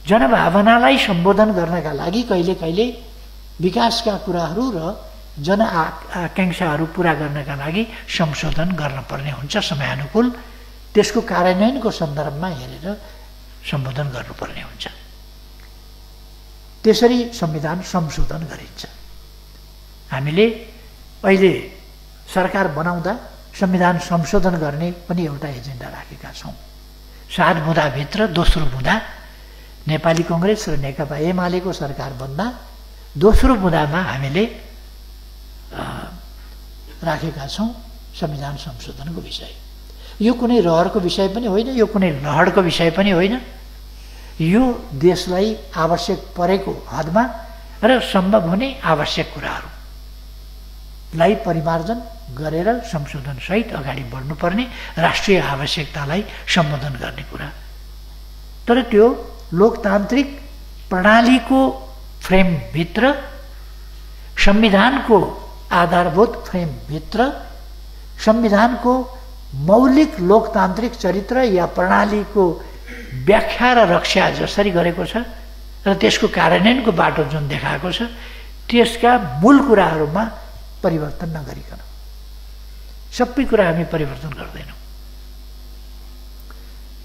जनभावनालाई सम्बोधन गर्नका लागि कहिले कहिले विकासका कुराहरू र जन आकांक्षाहरू पुरा गर्नका लागि संशोधन गर्नुपर्ने हुन्छ समयानुकूल। त्यसको कार्यान्वयनको सन्दर्भमा हेरेर सम्बोधन गर्नुपर्ने हुन्छ। त्यसरी संविधान संशोधन गरिन्छ। हामीले अहिले सरकार बनाउँदा संविधान संशोधन गर्ने पनि एउटा एजेन्डा राखेका छौँ। 7 बुँदाभित्र दोस्रो बुँदा नेपाली कङ्ग्रेस र नेकपा एमालेको सरकार बन्दा दोस्रो बुँदामा हामीले राखेका छौँ संविधान संशोधनको विषय। यो कुनै रहरको विषय पनि होइन, यो कुनै लहरको विषय पनि होइन। यो देशलाई आवश्यक परेको हदमा र सम्भव हुने आवश्यक कुराहरूलाई परिमार्जन गरेर संशोधनसहित अगाडि बढ्नुपर्ने राष्ट्रिय आवश्यकतालाई सम्बोधन गर्ने कुरा। तर त्यो लोकतान्त्रिक प्रणालीको फ्रेमभित्र, संविधानको आधारभूत फ्रेमभित्र, संविधानको मौलिक लोकतान्त्रिक चरित्र या प्रणालीको व्याख्या र रक्षा जसरी गरेको छ र त्यसको कार्यान्वयनको बाटो जुन देखाएको छ त्यसका मूल कुराहरूमा परिवर्तन नगरिकन सबै कुरा हामी परिवर्तन गर्दैनौँ।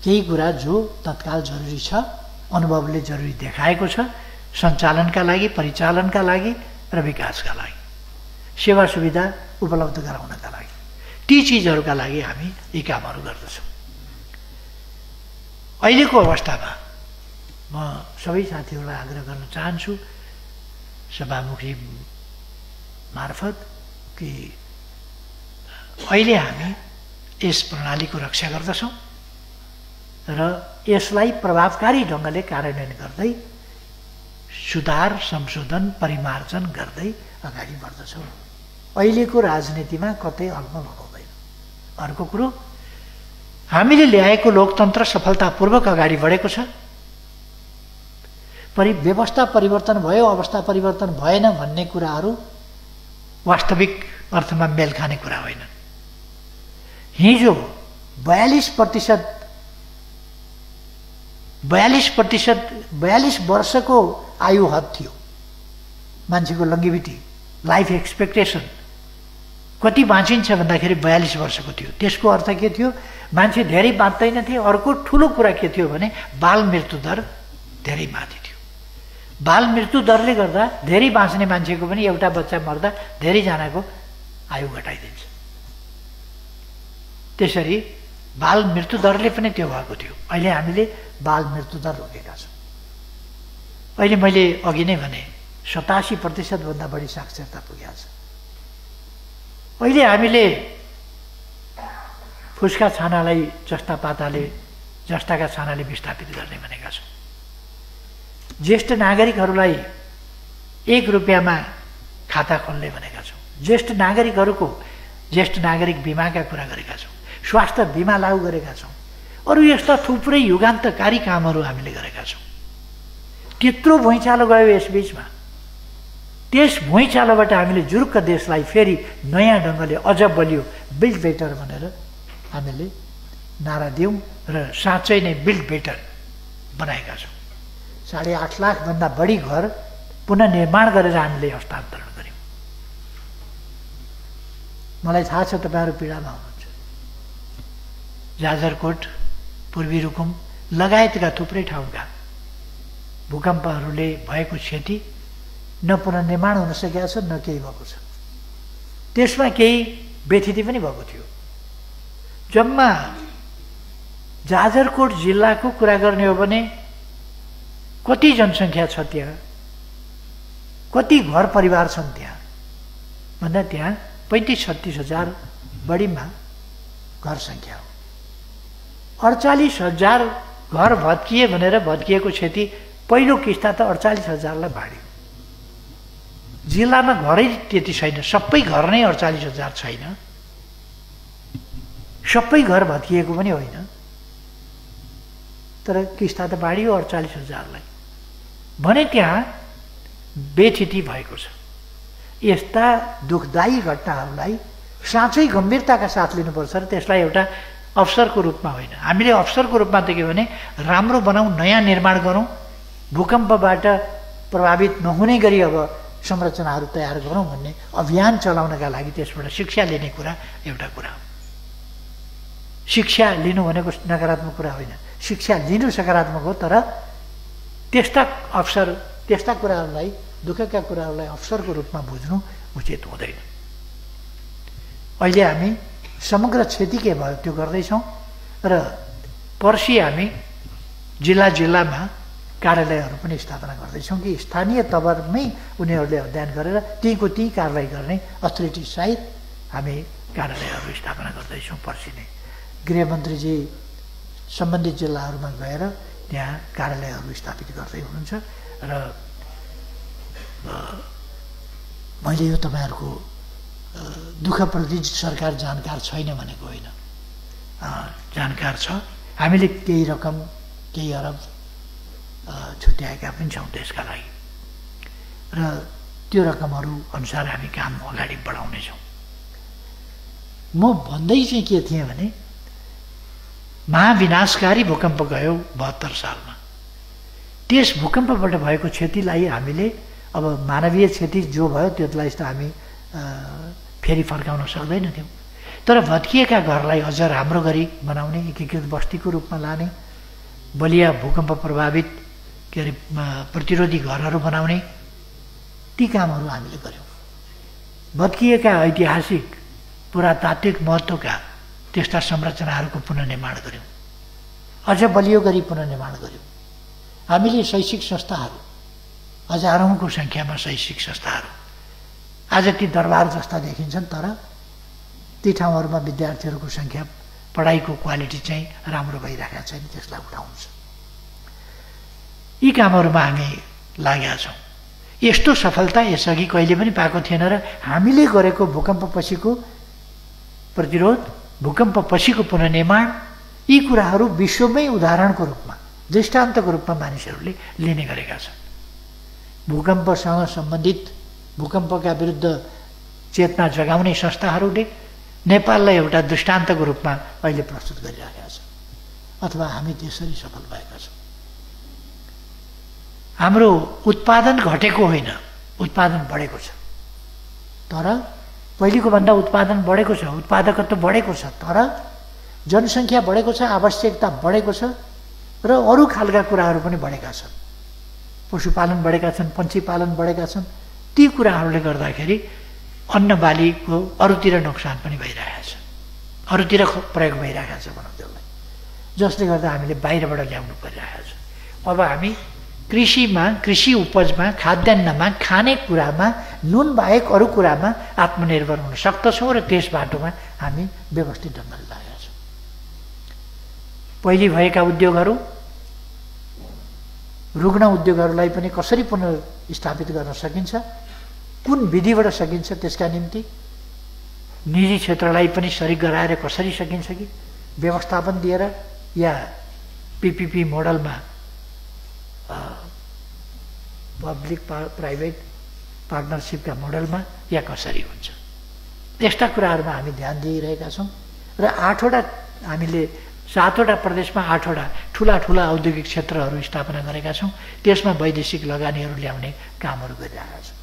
केही कुरा जो तत्काल जरुरी छ, अनुभवले जरुरी देखाएको छ सञ्चालनका लागि, परिचालनका लागि र विकासका लागि, सेवा सुविधा उपलब्ध गराउनका लागि, ती चिजहरूका लागि हामी यी कामहरू गर्दछौँ। अहिलेको अवस्थामा म सबै साथीहरूलाई आग्रह गर्न चाहन्छु सभामुखी मार्फत कि अहिले हामी यस प्रणालीको रक्षा गर्दछौँ र यसलाई प्रभावकारी ढङ्गले कार्यान्वयन गर्दै सुधार, संशोधन, परिमार्जन गर्दै अगाडि बढ्दछौँ। अहिलेको राजनीतिमा कतै अलमल हुँदैन। अर्को कुरो, हामीले ल्याएको लोकतन्त्र सफलतापूर्वक अगाडि बढेको छ। व्यवस्था परिवर्तन भयो, अवस्था परिवर्तन भएन भन्ने कुराहरू वास्तविक अर्थमा मेल खाने कुरा होइन। हिजो 42 वर्षको आयु हद थियो मान्छेको, लङ्गिभिटी लाइफ एक्सपेक्टेसन कति बाँचिन्छ भन्दाखेरि 42 वर्षको थियो। त्यसको अर्थ के थियो? मान्छे धेरै बाँच्दैन थिए। अर्को ठुलो कुरा के थियो भने बाल मृत्यु दर धेरै माथि थियो। बाल मृत्यु दरले गर्दा धेरै बाँच्ने मान्छेको पनि एउटा बच्चा मर्दा धेरैजनाको आयु घटाइदिन्छ। त्यसरी बाल मृत्यु दरले पनि त्यो भएको थियो। अहिले हामीले बाल मृत्यु दर रोकेका छौँ। अहिले मैले अघि नै भने 87% भन्दा बढी साक्षरता पुगेको छ। अहिले हामीले फुस्का छानालाई जस्ताका छानाले विस्थापित गर्ने भनेका छौँ। ज्येष्ठ नागरिकहरूलाई 1 रुपियाँमा खाता खोल्ने भनेका छौँ। ज्येष्ठ नागरिक बिमाका कुरा गरेका छौँ। स्वास्थ्य बिमा लागू गरेका छौँ। अरू यस्ता थुप्रै युगान्तकारी कामहरू हामीले गरेका छौँ। त्यत्रो भुइँचालो गयो यसबीचमा। त्यस भुइँचालोबाट हामीले जुरुक्क देशलाई फेरि नयाँ ढङ्गले अझ बलियो बिल्ड बेटर भनेर हामीले नारा दियौँ र साँच्चै नै बिल्ड बेटर बनाएका छौँ। 8.5 लाखभन्दा बढी घर पुनर्निर्माण गरेर हामीले हस्तान्तरण गर्यौँ। मलाई थाहा छ तपाईँहरू पीडामा हुनुहुन्छ। जाजरकोट, पूर्वी रुकुम लगायतका थुप्रै ठाउँका भूकम्पहरूले भएको क्षति न पुनर्निर्माण हुन सकेको छ न केही भएको छ। त्यसमा केही व्यथिति पनि भएको थियो। जम्मा जाजरकोट जिल्लाको कुरा गर्ने हो भने कति जनसङ्ख्या छ त्यहाँ, कति घर परिवार छन् त्यहाँ भन्दा त्यहाँ 35-36 हजार बढीमा घर सङ्ख्या हो। 48,000 घर भत्किए भनेर भत्किएको क्षति पहिलो किस्ता त 48,000लाई बाँड्यो। जिल्लामा घरै त्यति छैन, सबै घर नै 48,000 छैन, सबै घर भत्किएको पनि होइन, तर किस्ता त बाँडियो 48,000लाई भने त्यहाँ बेथिति भएको छ। यस्ता दुःखदायी घटनाहरूलाई साँच्चै गम्भीरताका साथ लिनुपर्छ र त्यसलाई एउटा अवसरको रूपमा होइन। हामीले अवसरको रूपमा देख्यौँ भने राम्रो बनाऊँ, नयाँ निर्माण गरौँ, भूकम्पबाट प्रभावित नहुने गरी अब संरचनाहरू तयार गरौँ भन्ने अभियान चलाउनका लागि त्यसबाट शिक्षा लिने कुरा एउटा कुरा हो। शिक्षा लिनु भनेको नकारात्मक कुरा होइन, शिक्षा लिनु सकारात्मक हो, तर त्यस्ता कुराहरूलाई, दुःखका कुराहरूलाई अवसरको रूपमा बुझ्नु उचित हुँदैन। अहिले हामी समग्र क्षति के भयो त्यो गर्दैछौँ र पर्सि हामी जिल्लामा कार्यालयहरू पनि स्थापना गर्दैछौँ कि स्थानीय तवरमै उनीहरूले अध्ययन गरेर त्यहीँको त्यहीँ कारवाही गर्ने अथोरिटी सहित हामी कार्यालयहरू स्थापना गर्दैछौँ। पर्सि नै गृहमन्त्रीजी सम्बन्धित जिल्लाहरूमा गएर त्यहाँ कार्यालयहरू स्थापित गर्दै हुनुहुन्छ र मैले यो तपाईँहरूको दुःखप्रति सरकार जानकार छैन भनेको होइन, जानकार छ। हामीले केही रकम, केही अरब छुट्याएका पनि छौँ त्यसका लागि र त्यो रकमहरू अनुसार हामी काम अगाडि बढाउनेछौँ। म भन्दै चाहिँ के थिएँ भने महाविनाशकारी भूकम्प गयो 72 सालमा। त्यस भूकम्पबाट भएको क्षतिलाई हामीले अब मानवीय क्षति जो भयो त्यसलाई त हामी फेरि फर्काउन सक्दैनथ्यौँ, तर भत्किएका घरलाई अझ राम्रो गरी बनाउने, एकीकृत बस्तीको रूपमा लाने, बलिया भूकम्प प्रभावित प्रतिरोधी घरहरू बनाउने, ती कामहरू हामीले गऱ्यौँ। भत्किएका ऐतिहासिक पुरातात्विक महत्त्वका त्यस्ता संरचनाहरूको पुनर्निर्माण गऱ्यौँ, अझ बलियो गरी पुनर्निर्माण गऱ्यौँ। हामीले शैक्षिक संस्थाहरू, हजारौँको सङ्ख्यामा शैक्षिक संस्थाहरू आज ती दरबार जस्ता देखिन्छन्, तर ती ठाउँहरूमा विद्यार्थीहरूको सङ्ख्या, पढाइको क्वालिटी चाहिँ राम्रो भइरहेका छैन, त्यसलाई उठाउँछ। यी कामहरूमा हामी लागेका छौँ। यस्तो सफलता यसअघि कहिले पनि पाएको थिएन र हामीले गरेको भूकम्पपछिको प्रतिरोध, भूकम्पपछिको पुनर्निर्माण, यी कुराहरू विश्वमै उदाहरणको रूपमा, दृष्टान्तको रूपमा मानिसहरूले लिने गरेका छन्। भूकम्पसँग सम्बन्धित, भूकम्पका विरुद्ध चेतना जगाउने संस्थाहरूले नेपाललाई एउटा दृष्टान्तको रूपमा अहिले प्रस्तुत गरिरहेका छन्, अथवा हामी त्यसरी सफल भएका छौँ। हाम्रो उत्पादन घटेको होइन, उत्पादन बढेको छ, तर पहिलेको भन्दा उत्पादन बढेको छ, उत्पादकत्व बढेको छ, तर जनसङ्ख्या बढेको छ, आवश्यकता बढेको छ र अरू खालका कुराहरू पनि बढेका छन्। पशुपालन बढेका छन्, पन्छी पालन बढेका छन्। ती कुराहरूले गर्दाखेरि अन्न बालीको अरूतिर नोक्सान पनि भइरहेको छ, अरूतिर प्रयोग भइरहेको छ भनौँ त्यसलाई, जसले गर्दा हामीले बाहिरबाट ल्याउनु परिरहेको छ। अब हामी कृषिमा, कृषि उपजमा, खाद्यान्नमा, खानेकुरामा, नुन बाहेक अरू कुरामा आत्मनिर्भर हुन सक्दछौँ र त्यस बाटोमा हामी व्यवस्थित ढङ्गले लागेका छौँ। पहिले भएका उद्योगहरू, रुग्ण उद्योगहरूलाई पनि कसरी पुनर्स्थापित गर्न सकिन्छ, कुन विधिबाट सकिन्छ, त्यसका निम्ति निजी क्षेत्रलाई पनि सरिक गराएर कसरी सकिन्छ कि व्यवस्थापन दिएर या पीपीपी मोडलमा पब्लिक प्राइभेट पार्टनरसिपका मोडलमा या कसरी हुन्छ, यस्ता कुराहरूमा हामी ध्यान दिइरहेका छौँ। र 8वटा हामीले 7वटा प्रदेशमा 8वटा ठुला ठुला औद्योगिक क्षेत्रहरू स्थापना गरेका छौँ। त्यसमा वैदेशिक लगानीहरू ल्याउने कामहरू गरिरहेका छौँ।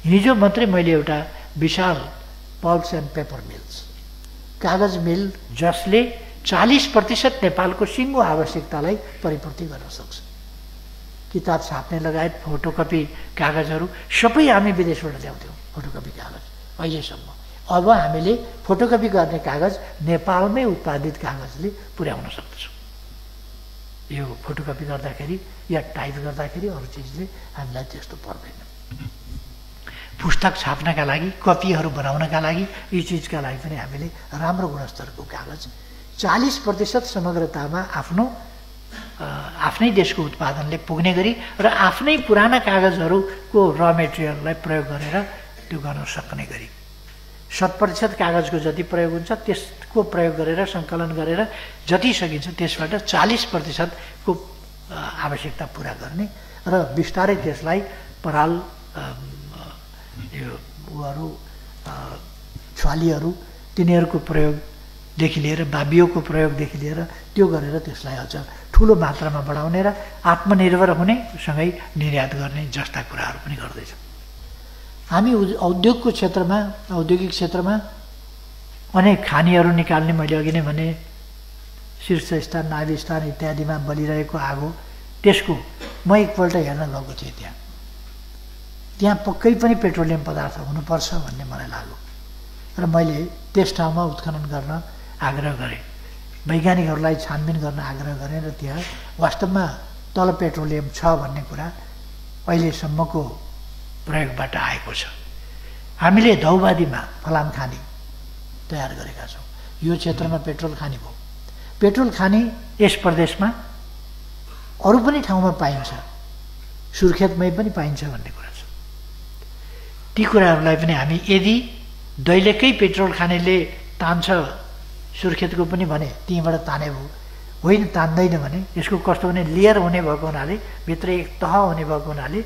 हिजो मात्रै मैले एउटा विशाल पल्प्स एन्ड पेपर मिल्स, कागज मिल जसले 40% नेपालको सिङ्गो आवश्यकतालाई परिपूर्ति गर्न सक्छ। किताब छाप्ने लगायत फोटोकपी कागजहरू सबै हामी विदेशबाट ल्याउँथ्यौँ, फोटोकपी कागज अहिलेसम्म। अब हामीले फोटोकपी गर्ने कागज नेपालमै उत्पादित कागजले पुर्याउन सक्दछौँ। यो फोटोकपी गर्दाखेरि या टाइप गर्दाखेरि अरू चिजले हामीलाई त्यस्तो पर्दैन। पुस्तक छाप्नका लागि, कपीहरू बनाउनका लागि, यी चिजका लागि पनि हामीले राम्रो गुणस्तरको कागज 40% समग्रतामा आफ्नै देशको उत्पादनले पुग्ने गरी र आफ्नै पुराना कागजहरूको र मेटेरियललाई प्रयोग गरेर त्यो गर्न सक्ने गरी 100% कागजको जति प्रयोग हुन्छ त्यसको प्रयोग गरेर सङ्कलन गरेर जति सकिन्छ त्यसबाट 40% को आवश्यकता पुरा गर्ने र बिस्तारै त्यसलाई पराल, यो उहरू छ्वालीहरू तिनीहरूको प्रयोगदेखि लिएर बाबियोको प्रयोगदेखि लिएर त्यो गरेर त्यसलाई अझ ठुलो मात्रामा बढाउने र आत्मनिर्भर हुने सँगै निर्यात गर्ने जस्ता कुराहरू पनि गर्दैछौँ। हामी औद्योगिक क्षेत्रमा अनेक खानीहरू निकाल्ने, मैले अघि नै भने शीर्ष स्थान, नाभि स्थान इत्यादिमा बलिरहेको आगो, त्यसको म एकपल्ट हेर्न गएको थिएँ। त्यहाँ पक्कै पनि पेट्रोलियम पदार्थ हुनुपर्छ भन्ने मलाई लाग्यो र मैले त्यस ठाउँमा उत्खनन गर्न आग्रह गरेँ। वैज्ञानिकहरूलाई छानबिन गर्न आग्रह गरेँ र त्यहाँ वास्तवमा तल पेट्रोलियम छ भन्ने कुरा अहिलेसम्मको प्रयोगबाट आएको छ। हामीले धौबादीमा फलाम खानी तयार गरेका छौँ। यो क्षेत्रमा पेट्रोल खानी भयो। पेट्रोल खानी यस प्रदेशमा अरू पनि ठाउँमा पाइन्छ, सुर्खेतमै पनि पाइन्छ भन्ने कुरा छ। ती कुराहरूलाई पनि हामी यदि दैलेकै पेट्रोल खानेले तान्छ सुर्खेतको पनि भने त्यहीँबाट ताने भयो, होइन तान्दैन भने यसको कस्तो भने लेयर हुने भएको हुनाले, भित्र एक तह हुने भएको हुनाले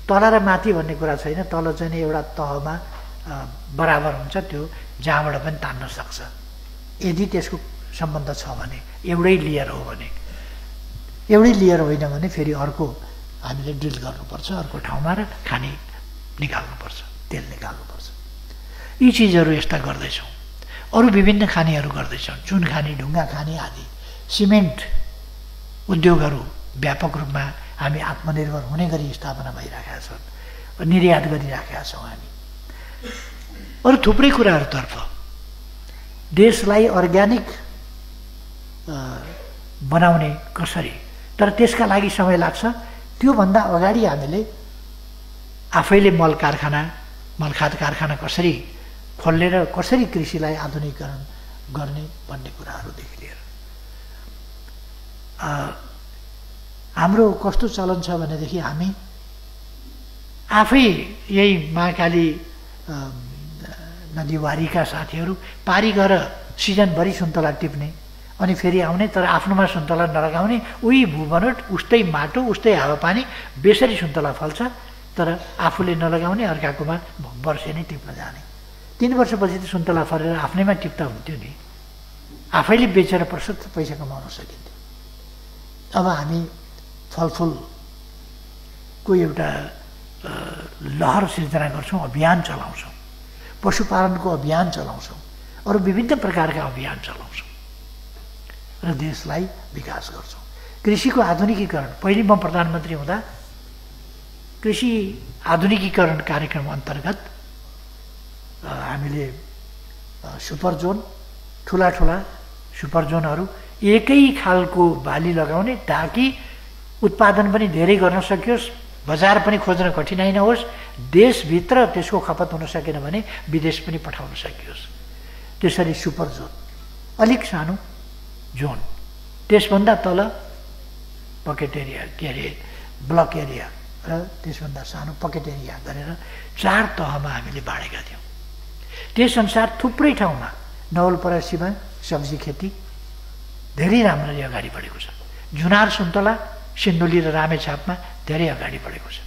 तल र माथि भन्ने कुरा छैन। तल चाहिँ एउटा तहमा बराबर हुन्छ, त्यो जहाँबाट पनि तान्न सक्छ यदि त्यसको सम्बन्ध छ भने। एउटै लेयर हो भने, एउटै लेयर होइन भने फेरि अर्को हामीले ड्रिल गर्नुपर्छ, अर्को ठाउँमा र खानी निकाल्नुपर्छ, तेल निकाल्नुपर्छ। यी चिजहरू यस्ता गर्दैछौँ। अरू विभिन्न खानीहरू गर्दैछौँ, चुन खानी, ढुङ्गा खानी आदि। सिमेन्ट उद्योगहरू व्यापक रूपमा हामी आत्मनिर्भर हुने गरी स्थापना भइरहेका छन्, निर्यात गरिराखेका छौँ हामी। अरू थुप्रै कुराहरूतर्फ देशलाई अर्ग्यानिक बनाउने कसरी, तर त्यसका लागि समय लाग्छ। त्योभन्दा अगाडि हामीले आफैले मलखाद कारखाना कसरी खोल्ने र कसरी कृषिलाई आधुनिकीकरण गर्ने भन्ने कुराहरूदेखि लिएर हाम्रो कस्तो चलन छ भनेदेखि हामी आफै यही महाकाली नदीवारीका साथीहरू पारी गएर सिजनभरि सुन्तला टिप्ने अनि फेरि आउने, तर आफ्नोमा सुन्तला नलगाउने, उही भूबनोट, उस्तै माटो, उस्तै हावापानी, बेसरी सुन्तला फल्छ, तर आफूले नलगाउने, अर्काकोमा वर्षे नै टिप्न जाने। 3 वर्षपछि त सुन्तला फरेर आफ्नैमा टिप्दा हुन्थ्यो नि, आफैले बेचेर प्रशस्त पैसा कमाउन सकिन्थ्यो। अब हामी फलफुलको एउटा लहर सिर्जना गर्छौँ, अभियान चलाउँछौँ, पशुपालनको अभियान चलाउँछौँ, अरू विभिन्न प्रकारका अभियान चलाउँछौँ र देशलाई विकास गर्छौँ। कृषिको आधुनिकीकरण, पहिले म प्रधानमन्त्री हुँदा कृषि आधुनिकीकरण कार्यक्रम अन्तर्गत हामीले सुपर जोन, ठुला ठुला सुपर जोनहरू एकै खालको बाली लगाउने ताकि उत्पादन पनि धेरै गर्न सकियोस्, बजार पनि खोज्न कठिनाइ नहोस्, देशभित्र त्यसको खपत हुन सकेन भने विदेश पनि पठाउन सकियोस्। त्यसरी सुपर जोन, अलिक सानो जोन, त्यसभन्दा तल पकेट एरिया, के अरे ब्लक एरिया र त्यसभन्दा सानो पकेट एरिया गरेर 4 तहमा हामीले बाँडेका थियौँ। त्यसअनुसार थुप्रै ठाउँमा नवलपरासीमा सब्जी खेती धेरै राम्ररी अगाडि बढेको छ। जुनार, सुन्तला, सिन्धुली र रामेछापमा धेरै अगाडि बढेको छ।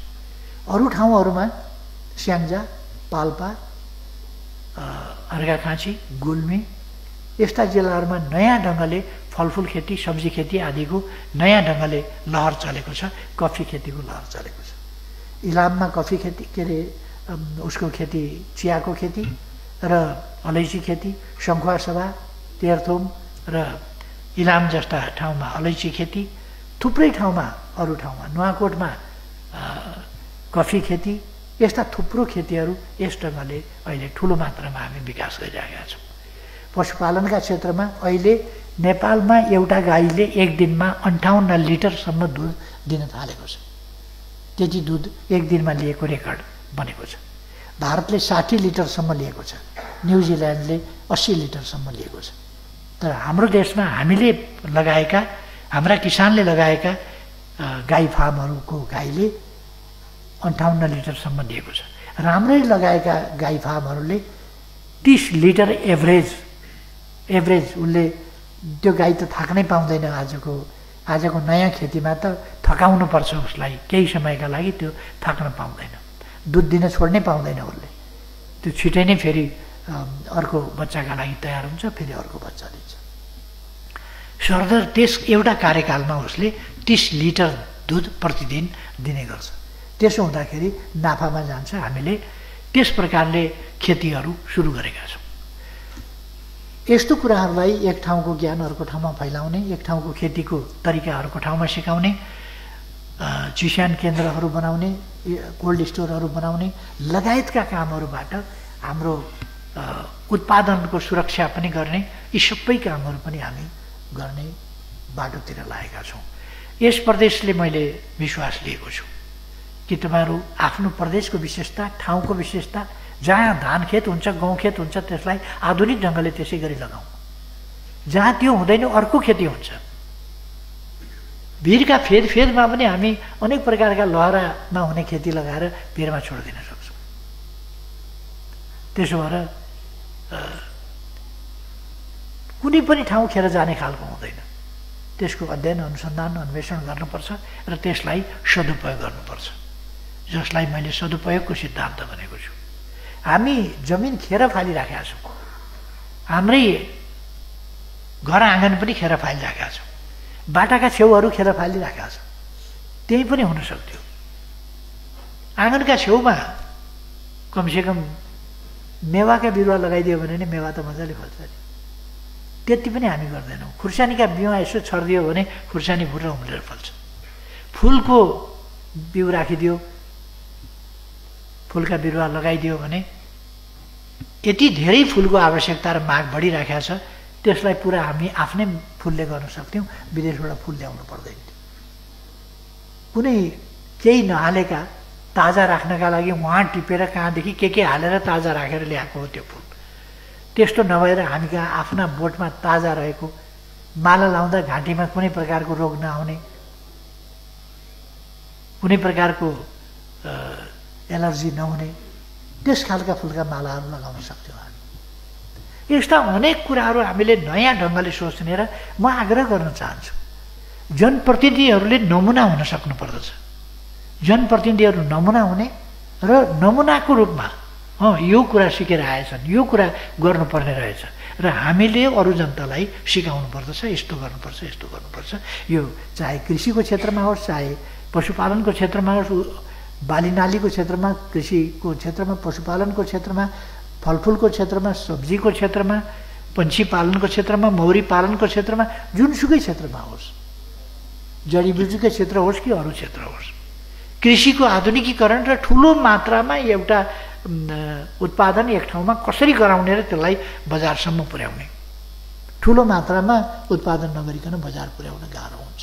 अरू ठाउँहरूमा स्याङ्जा, पाल्पा, अर्घाखाँची, गुल्मी यस्ता जिल्लाहरूमा नयाँ ढङ्गले फलफुल खेती, सब्जी खेती आदिको नयाँ ढङ्गले लहर चलेको छ। कफी खेतीको लहर चलेको छ। इलाममा कफी खेती, के अरे उसको खेती, चियाको खेती र अलैँची खेती, सङ्खुवासभा, तेह्रथुम र इलाम जस्ता ठाउँमा अलैँची खेती, थुप्रै ठाउँमा, अरू ठाउँमा नुवाकोटमा कफी खेती, यस्ता थुप्रो खेतीहरू यस ढङ्गले अहिले ठुलो मात्रामा हामी विकास गरिरहेका छौँ। पशुपालनका क्षेत्रमा अहिले नेपालमा एउटा गाईले एक दिनमा 58 लिटरसम्म दुध दिन थालेको छ। त्यति दुध एक दिनमा लिएको रेकर्ड बनेको छ। भारतले 60 लिटरसम्म लिएको छ, न्युजिल्यान्डले 80 लिटरसम्म लिएको छ। तर हाम्रो देशमा हामीले लगाएका, हाम्रा किसानले लगाएका गाई फार्महरूको गाईले 58 लिटरसम्म दिएको छ। राम्रै लगाएका गाई फार्महरूले 30 लिटर एभरेज उसले, त्यो गाई त थाक्नै पाउँदैन। आजको नयाँ खेतीमा त थकाउनु पर्छ उसलाई, केही समयका लागि त्यो थाक्न पाउँदैन, दुध दिन छोड्नै पाउँदैन उसले। त्यो छिटै नै फेरि अर्को बच्चाका लागि तयार हुन्छ, फेरि अर्को बच्चा दिन्छ। सरदर त्यस एउटा कार्यकालमा उसले 30 लिटर दुध प्रतिदिन दिने गर्छ। त्यसो हुँदाखेरि नाफामा जान्छ। हामीले त्यस प्रकारले खेतीहरू सुरु गरेका छौँ। यस्तो कुराहरूलाई एक ठाउँको ज्ञान अर्को ठाउँमा फैलाउने, एक ठाउँको खेतीको तरिका अर्को ठाउँमा सिकाउने, चिस्यान केन्द्रहरू बनाउने, कोल्ड स्टोरहरू बनाउने लगायतका कामहरूबाट हाम्रो उत्पादनको सुरक्षा पनि गर्ने, यी सबै कामहरू पनि हामी गर्ने बाटोतिर लागेका छौँ। यस प्रदेशले मैले विश्वास लिएको छु कि तपाईँहरू आफ्नो प्रदेशको विशेषता, ठाउँको विशेषता, जहाँ धान खेत हुन्छ, गहुँ खेत हुन्छ, त्यसलाई आधुनिक ढङ्गले त्यसै गरी लगाउँ। जहाँ त्यो हुँदैन अर्को खेती हुन्छ। भिरका फेदमा पनि हामी अनेक प्रकारका लहरामा हुने खेती लगाएर भिरमा छोडिदिन सक्छौँ। त्यसो भएर कुनै पनि ठाउँ खेर जाने खालको हुँदैन। त्यसको अध्ययन, अनुसन्धान, अन्वेषण गर्नुपर्छ र त्यसलाई सदुपयोग गर्नुपर्छ, जसलाई मैले सदुपयोगको सिद्धान्त भनेको छु। हामी जमिन खेर फालिराखेका छौँ, हाम्रै घर आँगन पनि खेर फालिराखेका छौँ, बाटाका छेउहरू खेर फालिराखेका छौँ। त्यही पनि हुन सक्थ्यो। आँगनका छेउमा कमसेकम मेवाका बिरुवा लगाइदियो भने नि मेवा त मजाले फल्छ नि। त्यति पनि हामी गर्दैनौँ। खुर्सानीका बिउँ यसो छरिदियो भने खुर्सानी भुटेर उम्लेर फल्छ। फुलको बिउ राखिदियो, फुलका बिरुवा लगाइदियो भने यति धेरै फुलको आवश्यकता र माग बढिराखेको छ, त्यसलाई पुरा हामी आफ्नै फुलले गर्न सक्थ्यौँ। विदेशबाट फुल ल्याउनु पर्दैन थियो। कुनै केही नहालेका ताजा राख्नका लागि उहाँ टिपेर कहाँदेखि के हालेर ताजा राखेर ल्याएको हो त्यो फुल। त्यस्तो नभएर हामी कहाँ आफ्ना बोटमा ताजा रहेको, माला लाउँदा घाँटीमा कुनै प्रकारको रोग नआउने, कुनै प्रकारको एलर्जी नहुने, त्यस खालका फुलका मालाहरू लगाउन सक्थ्यौँ हामी। यस्ता अनेक कुराहरू हामीले नयाँ ढङ्गले सोच्ने र म आग्रह गर्न चाहन्छु, जनप्रतिनिधिहरूले नमुना हुन सक्नुपर्दछ। जनप्रतिनिधिहरू नमुना हुने र नमुनाको रूपमा यो कुरा सिकेर आएछन्, यो कुरा गर्नुपर्ने रहेछ र हामीले अरू जनतालाई सिकाउनु पर्दछ, यस्तो गर्नुपर्छ, यस्तो गर्नुपर्छ। यो चाहे कृषिको क्षेत्रमा होस्, चाहे पशुपालनको क्षेत्रमा होस्, बालीनालीको क्षेत्रमा, कृषिको क्षेत्रमा, पशुपालनको क्षेत्रमा, फलफुलको क्षेत्रमा, सब्जीको क्षेत्रमा, पन्छी पालनको क्षेत्रमा, मौरी पालनको क्षेत्रमा, जुनसुकै क्षेत्रमा होस्, जडीबुटीकै क्षेत्र होस् कि अरू क्षेत्र होस्, कृषिको आधुनिकीकरण र ठुलो मात्रामा एउटा उत्पादन एक ठाउँमा कसरी गराउने र त्यसलाई बजारसम्म पुर्याउने। ठुलो मात्रामा उत्पादन नगरिकन बजार पुर्याउन गाह्रो हुन्छ।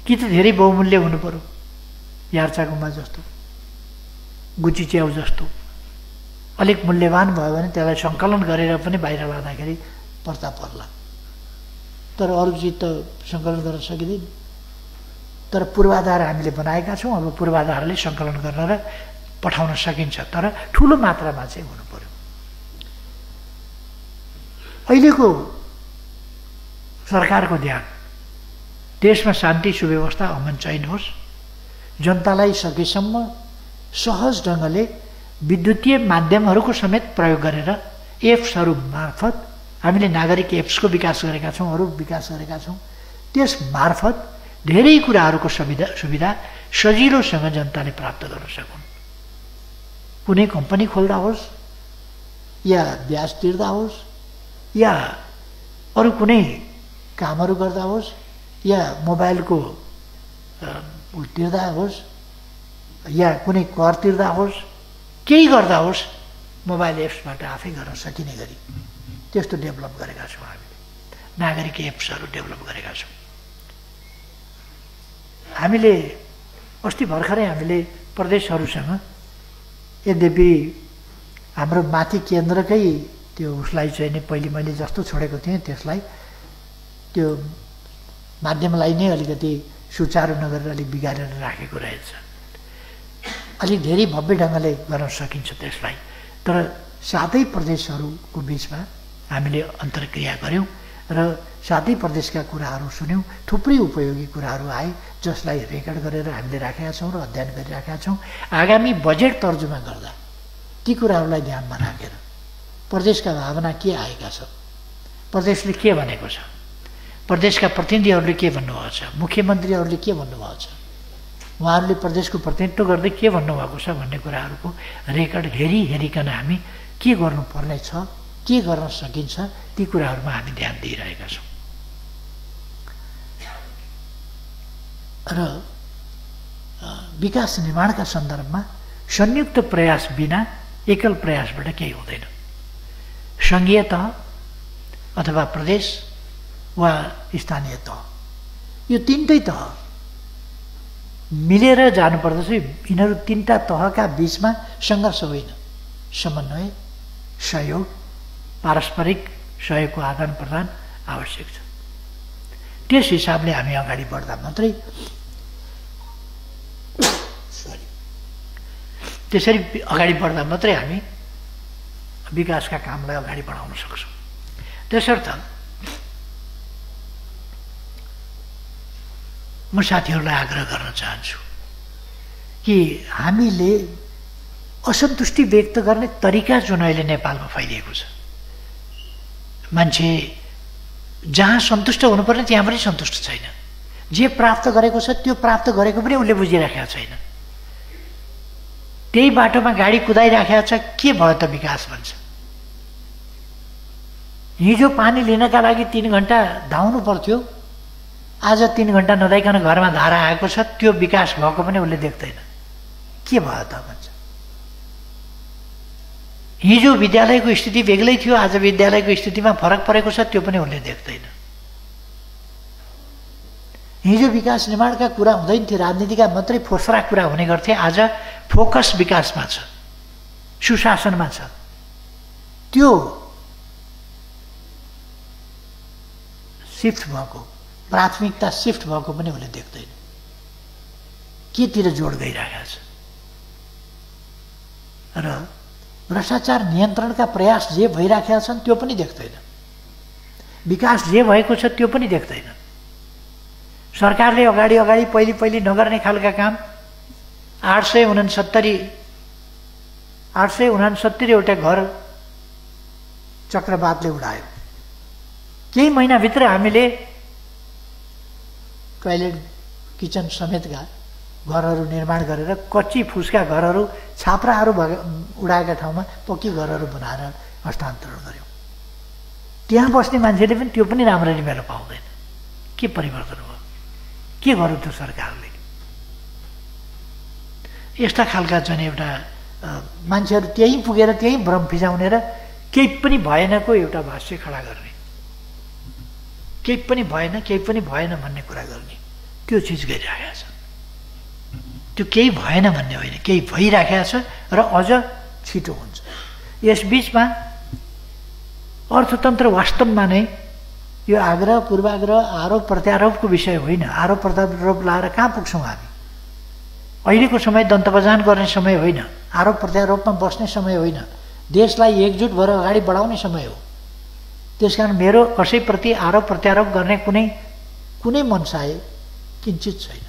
कि त धेरै बहुमूल्य हुनु पर्यो, यार्चाकुमा जस्तो, गुची च्याउ जस्तो अलिक मूल्यवान भयो भने त्यसलाई सङ्कलन गरेर पनि बाहिर लाँदाखेरि पर्ता पर्ला। तर अरू चिज त सङ्कलन गर्न सकिँदैन। तर पूर्वाधार हामीले बनाएका छौँ, अब पूर्वाधारले सङ्कलन गर्न र पठाउन सकिन्छ, तर ठुलो मात्रामा चाहिँ हुनु पर्यो। अहिलेको सरकारको ध्यान देशमा शान्ति सुव्यवस्था अमन चैन होस्, जनतालाई सकेसम्म सहज ढङ्गले विद्युतीय माध्यमहरूको समेत प्रयोग गरेर एप्सहरू मार्फत हामीले नागरिक एप्सको विकास गरेका छौँ, अरू विकास गरेका छौँ। त्यस मार्फत धेरै कुराहरूको सुविधा सजिलोसँग जनताले प्राप्त गर्न सकुन्। कुनै कम्पनी खोल्दा होस् या ब्याज तिर्दा होस् या अरू कुनै कामहरू गर्दा होस् या मोबाइलको तिर्दा होस् या कुनै कर तिर्दा होस्, केही गर्दा होस्, मोबाइल एप्सबाट आफै गर्न सकिने गरी त्यस्तो डेभलप गरेका छौँ। हामीले नागरिक एप्सहरू डेभलप गरेका छौँ। हामीले अस्ति भर्खरै हामीले प्रदेशहरूसँग, यद्यपि हाम्रो माथि केन्द्रकै त्यो उसलाई चाहिँ नि पहिले मैले जस्तो छोडेको थिएँ त्यसलाई त्यो माध्यमलाई नै अलिकति सुचारू नगरेर अलिक बिगारेर राखेको रहेछ। अलिक धेरै भव्य ढङ्गले गर्न सकिन्छ त्यसलाई। तर सातै प्रदेशहरूको बिचमा हामीले अन्तर्क्रिया गऱ्यौँ र सातै प्रदेशका कुराहरू सुन्यौँ। थुप्रै उपयोगी कुराहरू आए जसलाई रेकर्ड गरेर हामीले राखेका छौँ र अध्ययन गरिराखेका छौँ। आगामी बजेट तर्जुमा गर्दा ती कुराहरूलाई ध्यानमा राखेर प्रदेशका भावना के आएका छ, प्रदेशले के भनेको छ, प्रदेशका प्रतिनिधिहरूले के भन्नुभएको छ, मुख्यमन्त्रीहरूले के भन्नुभएको छ, उहाँहरूले प्रदेशको प्रतिनिधित्व गर्दै के भन्नुभएको छ भन्ने कुराहरूको रेकर्ड हेरिकन हामी के गर्नुपर्ने छ, के गर्न सकिन्छ, ती कुराहरूमा हामी ध्यान दिइरहेका छौँ। र विकास निर्माणका सन्दर्भमा संयुक्त प्रयास बिना एकल प्रयासबाट केही हुँदैन। सङ्घीय तह अथवा प्रदेश वा स्थानीय तह, यो तीनटै तह मिलेर जानुपर्दछ। यिनीहरू तीनटा तहका बीचमा सङ्घर्ष होइन, समन्वय, सहयोग, पारस्परिक सहयोगको आदान प्रदान आवश्यक छ। त्यस हिसाबले हामी अगाडि बढ्दा मात्रै त्यसरी अगाडि बढ्दा मात्रै हामी विकासका कामलाई अगाडि बढाउन सक्छौँ। त्यसर्थ म साथीहरूलाई आग्रह गर्न चाहन्छु कि हामीले असन्तुष्टि व्यक्त गर्ने तरिका जुन अहिले नेपालमा फैलिएको छ, मान्छे जहाँ सन्तुष्ट हुनुपर्ने त्यहाँ पनि सन्तुष्ट छैन। जे प्राप्त गरेको छ त्यो प्राप्त गरेको पनि उसले बुझिराखेको छैन। त्यही बाटोमा गाडी कुदाइराखेको छ, के भयो त विकास भन्छ। हिजो पानी लिनका लागि 3 घन्टा धाउनु पर्थ्यो, आज 3 घन्टा नदाइकन घरमा धारा आएको छ, त्यो विकास भएको पनि उसले देख्दैन। के भयो त भन्छ। हिजो विद्यालयको स्थिति बेग्लै थियो, आज विद्यालयको स्थितिमा फरक परेको छ, त्यो पनि उसले देख्दैन। हिजो विकास निर्माणका कुरा हुँदैन थियो, राजनीतिका मात्रै फोस्रा कुरा हुने गर्थे, आज फोकस विकासमा छ, सुशासनमा छ। त्यो शिफ्ट भएको, प्राथमिकता शिफ्ट भएको पनि उसले देख्दैन। केतिर जोड गइरहेको छ र भ्रष्टाचार नियन्त्रणका प्रयास जे भइराखेका छन् त्यो पनि देख्दैन। विकास जे भएको छ त्यो पनि देख्दैन। सरकारले अगाडि पहिले नगर्ने खालका काम 869 एउटा घर चक्रवातले उडायो। केही महिनाभित्र हामीले टोयलेट किचन समेतका घरहरू निर्माण गरेर कच्ची फुसका घरहरू, छाप्राहरू उडाएका ठाउँमा पक्की घरहरू बनाएर हस्तान्तरण गर्यौँ। त्यहाँ बस्ने मान्छेले पनि त्यो पनि राम्ररी मेलो पाउँदैन। के परिवर्तन भयो? के गर्यो त्यो सरकारले? यस्ता खालका चाहिँ एउटा मान्छेहरू त्यहीँ पुगेर त्यहीँ भ्रम फिजाउने र केही पनि भएनको एउटा भाष्य खडा गर्ने, केही पनि भएन भन्ने कुरा गर्ने, त्यो चिज गरिराखेका छन्। त्यो केही भएन भन्ने होइन, केही भइराखेको छ र अझ छिटो हुन्छ। यसबीचमा अर्थतन्त्र वास्तवमा नै यो आग्रह पूर्वाग्रह आरोप प्रत्यारोपको विषय होइन। आरोप प्रत्यारोप लाएर कहाँ पुग्छौँ हामी? अहिलेको समय दन्तबजान गर्ने समय होइन, आरोप प्रत्यारोपमा बस्ने समय होइन, देशलाई एकजुट भएर अगाडि बढाउने समय हो। त्यसकारण मेरो कसैप्रति आरोप प्रत्यारोप गर्ने कुनै मनसाय किञ्चित छैन।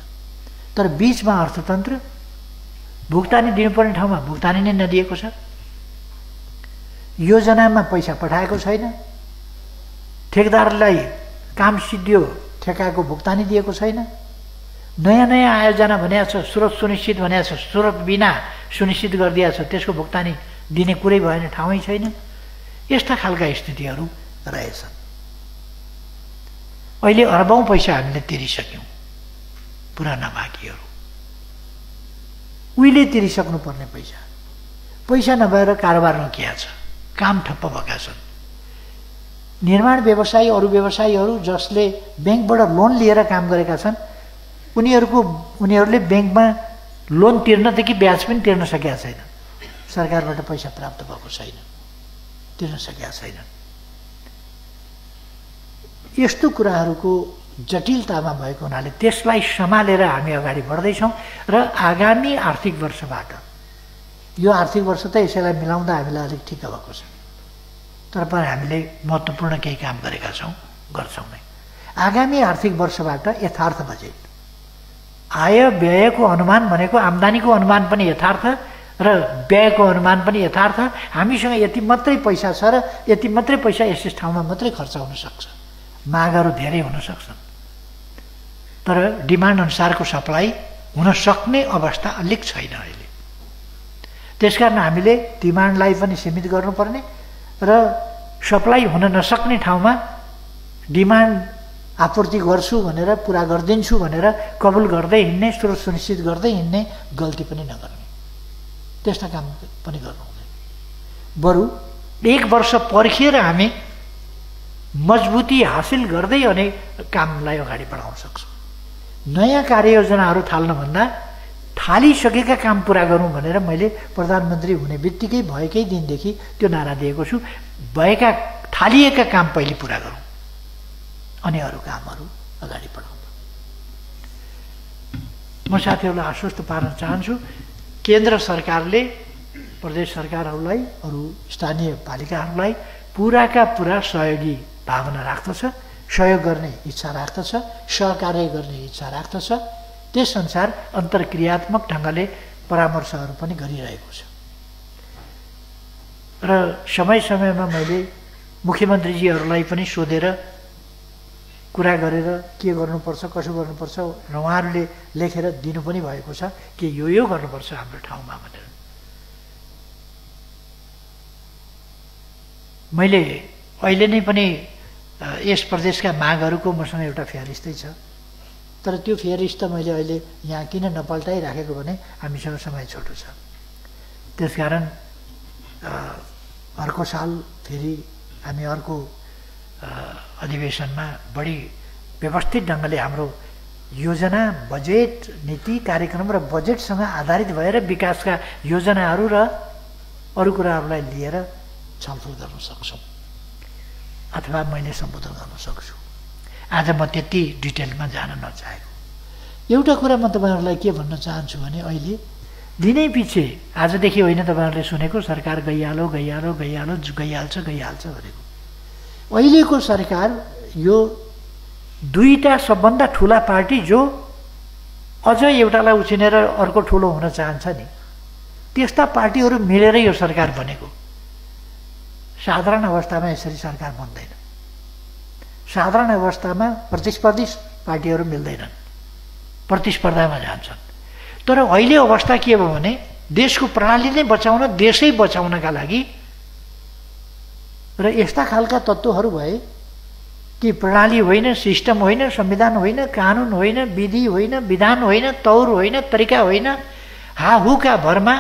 तर बीचमा अर्थतन्त्र भुक्तानी दिनुपर्ने ठाउँमा भुक्तानी नै नदिएको छ, योजनामा पैसा पठाएको छैन, ठेकदारलाई काम सिद्धियो ठेकाको भुक्तानी दिएको छैन, नयाँ नयाँ आयोजना भनेको छ, स्रोत सुनिश्चित भनेको छ, स्रोत बिना सुनिश्चित गरिदिएको छ, त्यसको भुक्तानी दिने कुरै भएन, ठाउँै छैन। यस्ता खालका स्थितिहरू रहेछन्। अहिले अरबौं पैसा हामीले तिरिसक्यौँ, पुराना बाँकीहरू उहिले तिरिसक्नुपर्ने पैसा नभएर कारोबार रोकिया छ, काम ठप्प भएका छन्। निर्माण व्यवसायी अरू व्यवसायीहरू जसले ब्याङ्कबाट लोन लिएर काम गरेका छन् उनीहरूले ब्याङ्कमा लोन तिर्नदेखि ब्याज पनि तिर्न सकेका छैन, सरकारबाट पैसा प्राप्त भएको छैन, तिर्न सकेका छैनन्। यस्तो कुराहरूको जटिलतामा भएको हुनाले त्यसलाई सम्हालेर हामी अगाडि बढ्दैछौँ र आगामी आर्थिक वर्षबाट, यो आर्थिक वर्ष त यसैलाई मिलाउँदा हामीलाई अलिक ठिक भएको छ, तर पनि हामीले महत्त्वपूर्ण केही काम गरेका छौँ, गर्छौँ नै। आगामी आर्थिक वर्षबाट यथार्थ बजेट, आय व्ययको अनुमान भनेको आम्दानीको अनुमान पनि यथार्थ र व्ययको अनुमान पनि यथार्थ। हामीसँग यति मात्रै पैसा छ र यति मात्रै पैसा यस ठाउँमा मात्रै खर्च हुन सक्छ, मागहरू धेरै हुन सक्छन्, तर डिमान्ड अनुसारको सप्लाई हुन सक्ने अवस्था अलिक छैन अहिले। त्यसकारण हामीले डिमान्डलाई पनि सीमित गर्नुपर्ने र सप्लाई हुन नसक्ने ठाउँमा डिमान्ड आपूर्ति गर्छु भनेर पुरा गरिदिन्छु भनेर कबुल गर्दै हिँड्ने, स्रोत सुनिश्चित गर्दै हिँड्ने गल्ती पनि नगर्ने, त्यस्ता काम पनि गर्नु हुँदैन। बरु एक वर्ष पर्खिएर हामी मजबुती हासिल गर्दै अनि कामलाई अगाडि बढाउन सक्छौँ। नयाँ कार्ययोजनाहरू थाल्नुभन्दा थालिसकेका काम पुरा गरौँ भनेर मैले प्रधानमन्त्री हुने बित्तिकै भएकै दिनदेखि त्यो नारा दिएको छु। थालिएका काम पहिले पुरा गरौँ अनि अरू कामहरू अगाडि बढाउँ। म साथीहरूलाई आश्वस्त पार्न चाहन्छु, केन्द्र सरकारले प्रदेश सरकारहरूलाई, अरू स्थानीय पालिकाहरूलाई पुराका पुरा सहयोगी भावना राख्दछ, सहयोग गर्ने इच्छा राख्दछ, सहकार्य गर्ने इच्छा राख्दछ। त्यसअनुसार अन्तर्क्रियात्मक ढङ्गले परामर्शहरू पनि गरिरहेको छ र समय समयमा मैले मुख्यमन्त्रीजीहरूलाई पनि सोधेर कुरा गरेर के गर्नुपर्छ, कसो गर्नुपर्छ र उहाँहरूले लेखेर दिनु पनि भएको छ कि यो गर्नुपर्छ हाम्रो ठाउँमा भनेर। मैले अहिले नै पनि यस प्रदेशका मागहरूको मसँग एउटा फेरिस्तै छ, तर त्यो फेरिस्त मैले अहिले यहाँ किन नपल्टाइराखेको भने हामीसँग समय छोटो छ। त्यसकारण अर्को साल फेरि हामी अर्को अधिवेशनमा बढी व्यवस्थित ढङ्गले हाम्रो योजना, बजेट, नीति, कार्यक्रम र बजेटसँग आधारित भएर विकासका योजनाहरू र अरू कुराहरूलाई लिएर छलफल गर्न सक्छौँ अथवा मैले सम्बोधन गर्न सक्छु। आज म त्यति डिटेलमा जान नचाहेको। एउटा कुरा म तपाईँहरूलाई के भन्न चाहन्छु भने अहिले दिनै पछि आजदेखि होइन, तपाईँहरूले सुनेको सरकार गइहाल्यो गइहाल्छ भनेको। अहिलेको सरकार यो दुईटा सबभन्दा ठुला पार्टी जो अझ एउटालाई उछिनेर अर्को ठुलो हुन चाहन्छ नि, त्यस्ता पार्टीहरू मिलेर यो सरकार बनेको। साधारण अवस्थामा यसरी सरकार बन्दैन। साधारण अवस्थामा प्रतिस्पर्धी पार्टीहरू मिल्दैनन्, प्रतिस्पर्धामा जान्छन्। तर अहिले अवस्था के भयो भने देशको प्रणाली नै बचाउन, देशै बचाउनका लागि र यस्ता खालका तत्त्वहरू भए कि प्रणाली होइन, सिस्टम होइन, संविधान होइन, कानुन होइन, विधि होइन, विधान होइन, तौर होइन, तरिका होइन, हाहुका भरमा,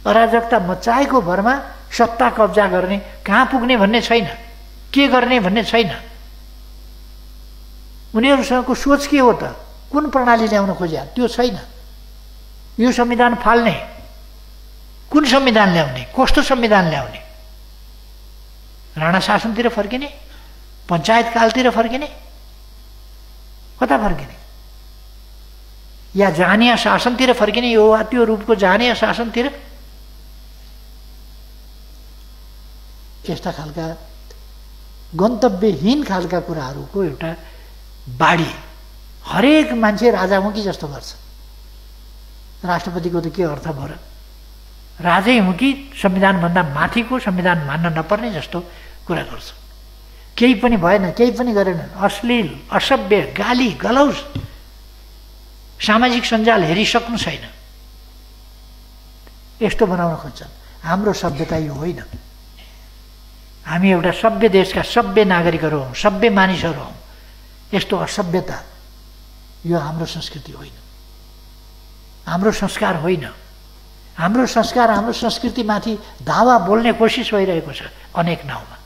अराजकता मचाएको भरमा सत्ता कब्जा गर्ने, कहाँ पुग्ने भन्ने छैन, के गर्ने भन्ने छैन। उनीहरूसँगको सोच के हो त? कुन प्रणाली ल्याउन खोज्या त्यो छैन। यो संविधान फाल्ने, कुन संविधान ल्याउने, कस्तो संविधान ल्याउने? राणा शासनतिर फर्किने, पञ्चायत कालतिर फर्किने, कता फर्किने? या जानिया शासनतिर फर्किने, यो वा त्यो रूपको जानिया शासनतिर? यस्ता खालका गन्तव्यहीन खालका कुराहरूको एउटा बाढी हरेक मान्छे राजामुखी जस्तो गर्छ। राष्ट्रपतिको त के अर्थ भयो र? राजैमुखी, संविधानभन्दा माथिको, संविधान मान्न नपर्ने जस्तो कुरा गर्छ। केही पनि भएन, केही पनि गरेन, अश्लील, असभ्य, गाली गलौज सामाजिक सञ्जाल हेरिसक्नु छैन। यस्तो बनाउन खोज्छन्। हाम्रो सभ्यता यो होइन। हामी एउटा सभ्य देशका सभ्य नागरिकहरू हौँ, सभ्य मानिसहरू हौँ। यस्तो असभ्यता यो हाम्रो संस्कृति होइन, हाम्रो संस्कार होइन। हाम्रो संस्कार, हाम्रो संस्कृतिमाथि धावा बोल्ने कोसिस भइरहेको छ अनेक नाउँमा।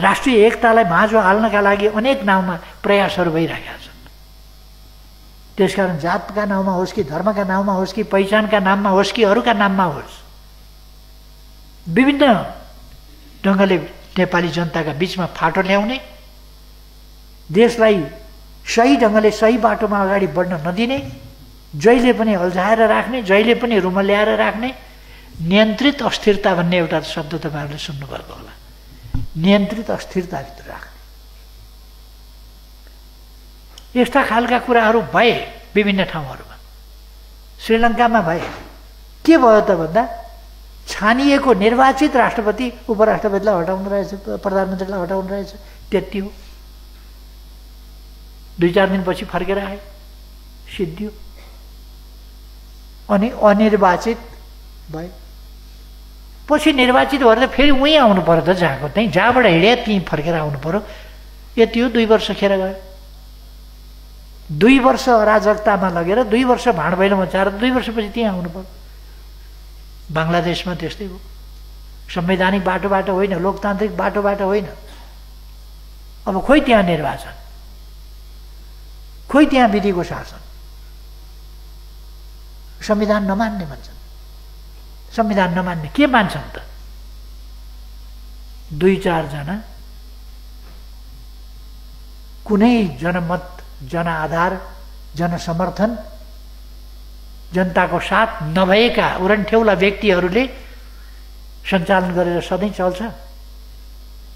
राष्ट्रिय एकतालाई भाँजो हाल्नका लागि अनेक नाउँमा प्रयासहरू भइरहेका छन्। त्यसकारण जातका नाउँमा होस् कि धर्मका नाउँमा होस् कि पहिचानका नाममा होस् कि अरूका नाममा होस्, विभिन्न ढङ्गले नेपाली जनताका बीचमा फाटो ल्याउने, देशलाई सही ढङ्गले सही बाटोमा अगाडि बढ्न नदिने, जहिले पनि अल्झाएर राख्ने, जहिले पनि रुमल्याएर राख्ने, नियन्त्रित अस्थिरता भन्ने एउटा शब्द तपाईँहरूले सुन्नुभएको होला। नियन्त्रित अस्थिरताभित्र राख्ने, यस्ता खालका कुराहरू भए विभिन्न ठाउँहरूमा। श्रीलङ्कामा भए के भयो त भन्दा छानिएको निर्वाचित राष्ट्रपति उपराष्ट्रपतिलाई हटाउनु रहेछ, प्रधानमन्त्रीलाई हटाउनु रहेछ, त्यति हो। 2-4 दिनपछि फर्केर आए, सिद्धियो, अनि अनिर्वाचित भए। पछि निर्वाचित भएर त फेरि उहीँ आउनु पर्यो त, जहाँको त्यहीँ, जहाँबाट हिँडे त्यहीँ फर्केर आउनु पर्यो। यति हो, 2 वर्ष खेर गयो। 2 वर्ष अराजकतामा लगेर 2 वर्ष भाँडभैलो मचाएर 2 वर्षपछि त्यहीँ आउनु पर्यो। बङ्गलादेशमा त्यस्तै हो। संवैधानिक बाटोबाट होइन, लोकतान्त्रिक बाटोबाट होइन। अब खोइ त्यहाँ निर्वाचन, खोइ त्यहाँ विधिको शासन। संविधान नमान्ने भन्छन्। संविधान नमान्ने के मान्छन् त? 2-4 जना कुनै जनमत, जनआधार, जनसमर्थन, जनताको साथ नभएका उरन्ठेउला व्यक्तिहरूले सञ्चालन गरेर सधैँ चल्छ।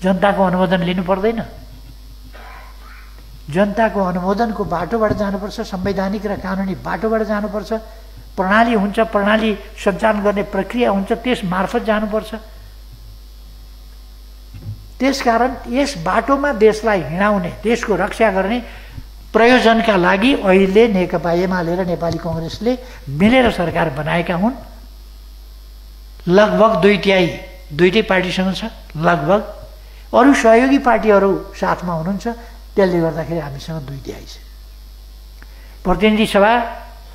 जनताको अनुमोदन लिनु पर्दैन। जनताको अनुमोदनको बाटोबाट जानुपर्छ, संवैधानिक र कानुनी बाटोबाट जानुपर्छ। प्रणाली हुन्छ, प्रणाली सञ्चालन गर्ने प्रक्रिया हुन्छ, त्यस मार्फत जानुपर्छ। त्यसकारण यस बाटोमा देशलाई हिँडाउने, देशको रक्षा गर्ने प्रयोजनका लागि अहिले नेकपा एमाले र नेपाली कांग्रेसले मिलेर सरकार बनाएका हुन्। लगभग 2/3 दुईटै पार्टीसँग छ, लगभग। अरू सहयोगी पार्टीहरू साथमा हुनुहुन्छ, त्यसले गर्दाखेरि हामीसँग 2/3 छ। प्रतिनिधि सभा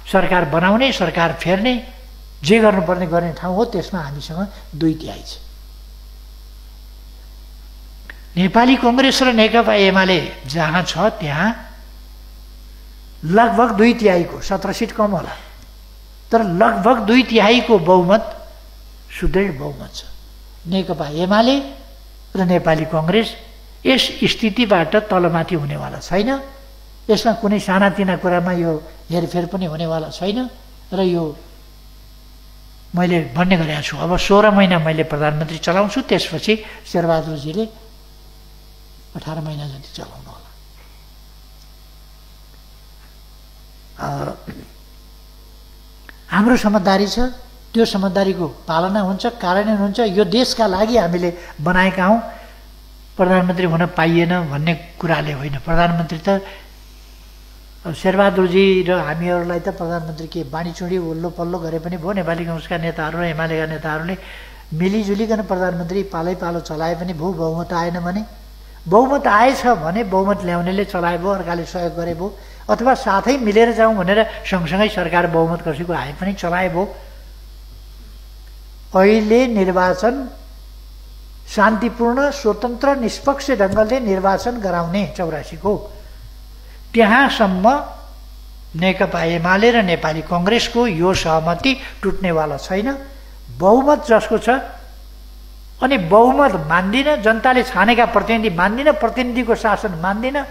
सरकार बनाउने, सरकार फेर्ने, जे गर्नुपर्ने गर्ने ठाउँ हो, त्यसमा हामीसँग 2/3 छ। नेपाली कांग्रेस र नेकपा एमाले जहाँ छ त्यहाँ लगभग 2/3 को, 17 सीट कम होला, तर लगभग 2/3 को बहुमत, सुदृढ बहुमत छ। नेकपा एमाले र नेपाली कांग्रेस यस स्थितिबाट तलमाथि हुनेवाला छैन। यसमा कुनै सानातिना कुरामा यो हेरफेर पनि हुनेवाला छैन। र यो मैले भन्ने गरेको छु, अब 16 महिना मैले प्रधानमन्त्री चलाउँछु, त्यसपछि शेरबहादुरजीले 18 महिना जति चलाउनु होला। हाम्रो समझदारी छ, त्यो समझदारीको पालना हुन्छ, कार्यान्वयन हुन्छ। यो देशका लागि हामीले बनाएका हौँ। प्रधानमन्त्री हुन पाइएन भन्ने कुराले होइन। प्रधानमन्त्री त शेरबहादुरजी र हामीहरूलाई त प्रधानमन्त्री के बाँडीचुँडी ओल्लो पल्लो गरे पनि भयो। नेपाली कांग्रेसका नेताहरू र एमालेका नेताहरूले मिलिजुलिकन प्रधानमन्त्री पालै पालो चलाए पनि भयो। बहुमत आएन भने, बहुमत आएछ भने बहुमत ल्याउनेले चलाए भयो, अर्काले सहयोग गरे भयो, अथवा साथै मिलेर जाउँ भनेर सँगसँगै सरकार बहुमत कसैको आए पनि चलाए भयो। अहिले निर्वाचन शान्तिपूर्ण, स्वतन्त्र, निष्पक्ष ढङ्गले निर्वाचन गराउने 84 को, त्यहाँसम्म नेकपा एमाले र नेपाली कङ्ग्रेसको यो सहमति टुट्नेवाला छैन। बहुमत जसको छ, अनि बहुमत मान्दिन, जनताले छानेका प्रतिनिधि मान्दिन, प्रतिनिधिको शासन मान्दिन,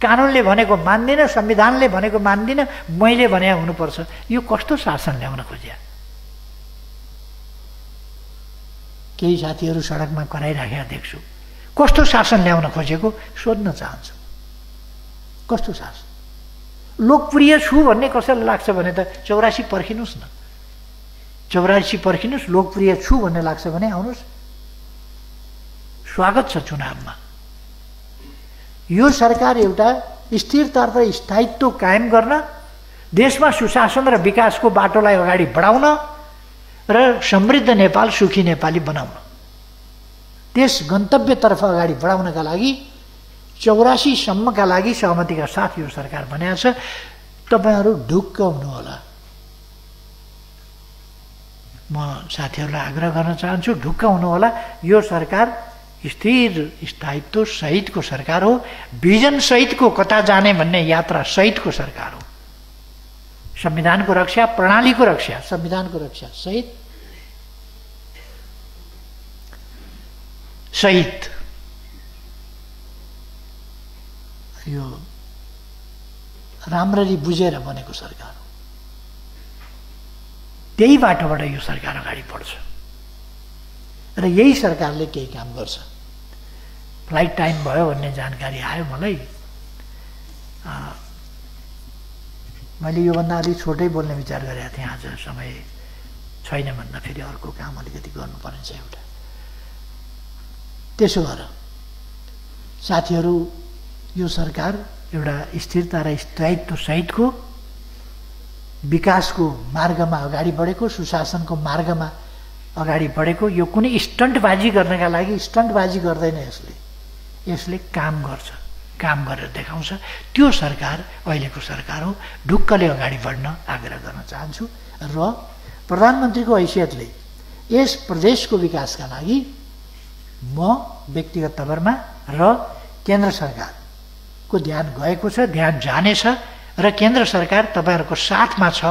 कानुनले भनेको मान्दिन, संविधानले भनेको मान्दिन, मैले भने हुनुपर्छ। यो कस्तो शासन ल्याउन खोज्या? केही साथीहरू सडकमा कराइराखेका देख्छु। कस्तो शासन ल्याउन खोजेको सोध्न चाहन्छु। कस्तो शासन? लोकप्रिय छु भन्ने कसैलाई लाग्छ भने त 84 पर्खिनुहोस् न, 84 पर्खिनुहोस्। लोकप्रिय छु भन्ने लाग्छ भने आउनुहोस्, स्वागत छ चुनावमा। यो सरकार एउटा स्थिरता र स्थायित्व कायम गर्न, देशमा सुशासन र विकासको बाटोलाई अगाडि बढाउन र समृद्ध नेपाल, सुखी नेपाली बनाउन, त्यस गन्तव्यतर्फ अगाडि बढाउनका लागि 84 सम्मका लागि सहमतिका साथ यो सरकार बनेको छ। तपाईहरू ढुक्क हुनुहोला। म साथीहरूलाई आग्रह गर्न चाहन्छु, ढुक्क हुनुहोला। यो सरकार स्थिर स्थायित्व सहितको सरकार हो। भिजन सहितको कता जाने भन्ने यात्रा सहितको सरकार हो। संविधानको रक्षा, प्रणालीको रक्षा, संविधानको रक्षा सहित यो राम्ररी बुझेर बनेको सरकार हो। त्यही बाटोबाट यो सरकार अगाडि बढ्छ र यही सरकारले केही काम गर्छ। फ्लाइट टाइम भयो भन्ने जानकारी आयो मलाई। मैले योभन्दा अलिक छोटै बोल्ने विचार गरेको थिएँ। आज समय छैन भन्दा फेरि अर्को काम अलिकति गर्नुपर्ने छ एउटा। त्यसो भएर साथीहरू, यो सरकार एउटा स्थिरता र स्थायित्व सहितको विकासको मार्गमा अगाडि बढेको, सुशासनको मार्गमा अगाडि बढेको। यो कुनै स्टन्टबाजी गर्नका लागि स्टन्टबाजी गर्दैन। यसले काम गर्छ, काम गरेर देखाउँछ। त्यो सरकार अहिलेको सरकार हो। ढुक्कले अगाडि बढ्न आग्रह गर्न चाहन्छु र प्रधानमन्त्रीको हैसियतले यस प्रदेशको विकासका लागि म व्यक्तिगत तवरमा र केन्द्र सरकारको ध्यान गएको छ, ध्यान जानेछ र केन्द्र सरकार तपाईहरूको साथमा छ,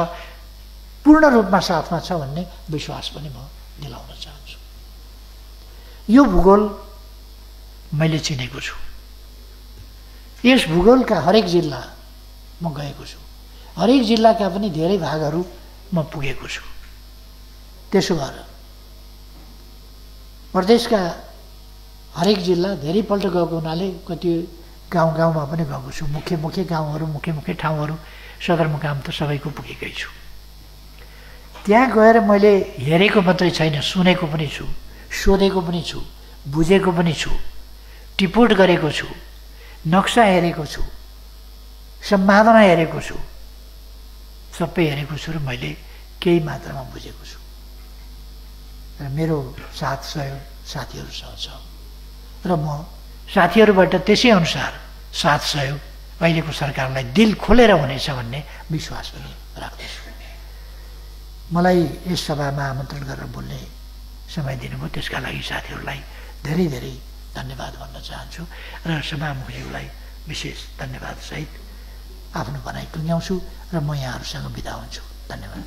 पूर्ण रूपमा साथमा छ भन्ने विश्वास पनि म दिलाउन चाहन्छु। यो भूगोल मैले चिनेको छु। यस भूगोलका हरेक जिल्ला म गएको छु। हरेक जिल्लाका पनि धेरै भागहरू म पुगेको छु। त्यसो भएर प्रदेशका हरेक जिल्ला धेरैपल्ट गएको हुनाले कति गाउँमा पनि गएको छु। मुख्य गाउँहरू, मुख्य ठाउँहरू, सदरमुकाम त सबैको पुगेकै छु। त्यहाँ गएर मैले हेरेको मात्रै छैन, सुनेको पनि छु, सोधेको पनि छु, बुझेको पनि छु, टिपोट गरेको छु, नक्सा हेरेको छु, सम्भावना हेरेको छु, सबै हेरेको छु र मैले केही मात्रामा बुझेको छु। र मेरो साथ सहयोग साथीहरूसँग छ र म साथीहरूबाट त्यसै अनुसार साथ सहयोग अहिलेको सरकारलाई दिल खोलेर हुनेछ भन्ने विश्वास पनि राख्दछु। मलाई यस सभामा आमन्त्रण गरेर बोल्ने समय दिनुभयो, त्यसका लागि साथीहरूलाई धेरै धेरै धन्यवाद भन्न चाहन्छु र सभामुखज्यूलाई विशेष धन्यवाद सहित आफ्नो भनाइ टुङ्ग्याउँछु र म यहाँहरूसँग बिदा हुन्छु। धन्यवाद।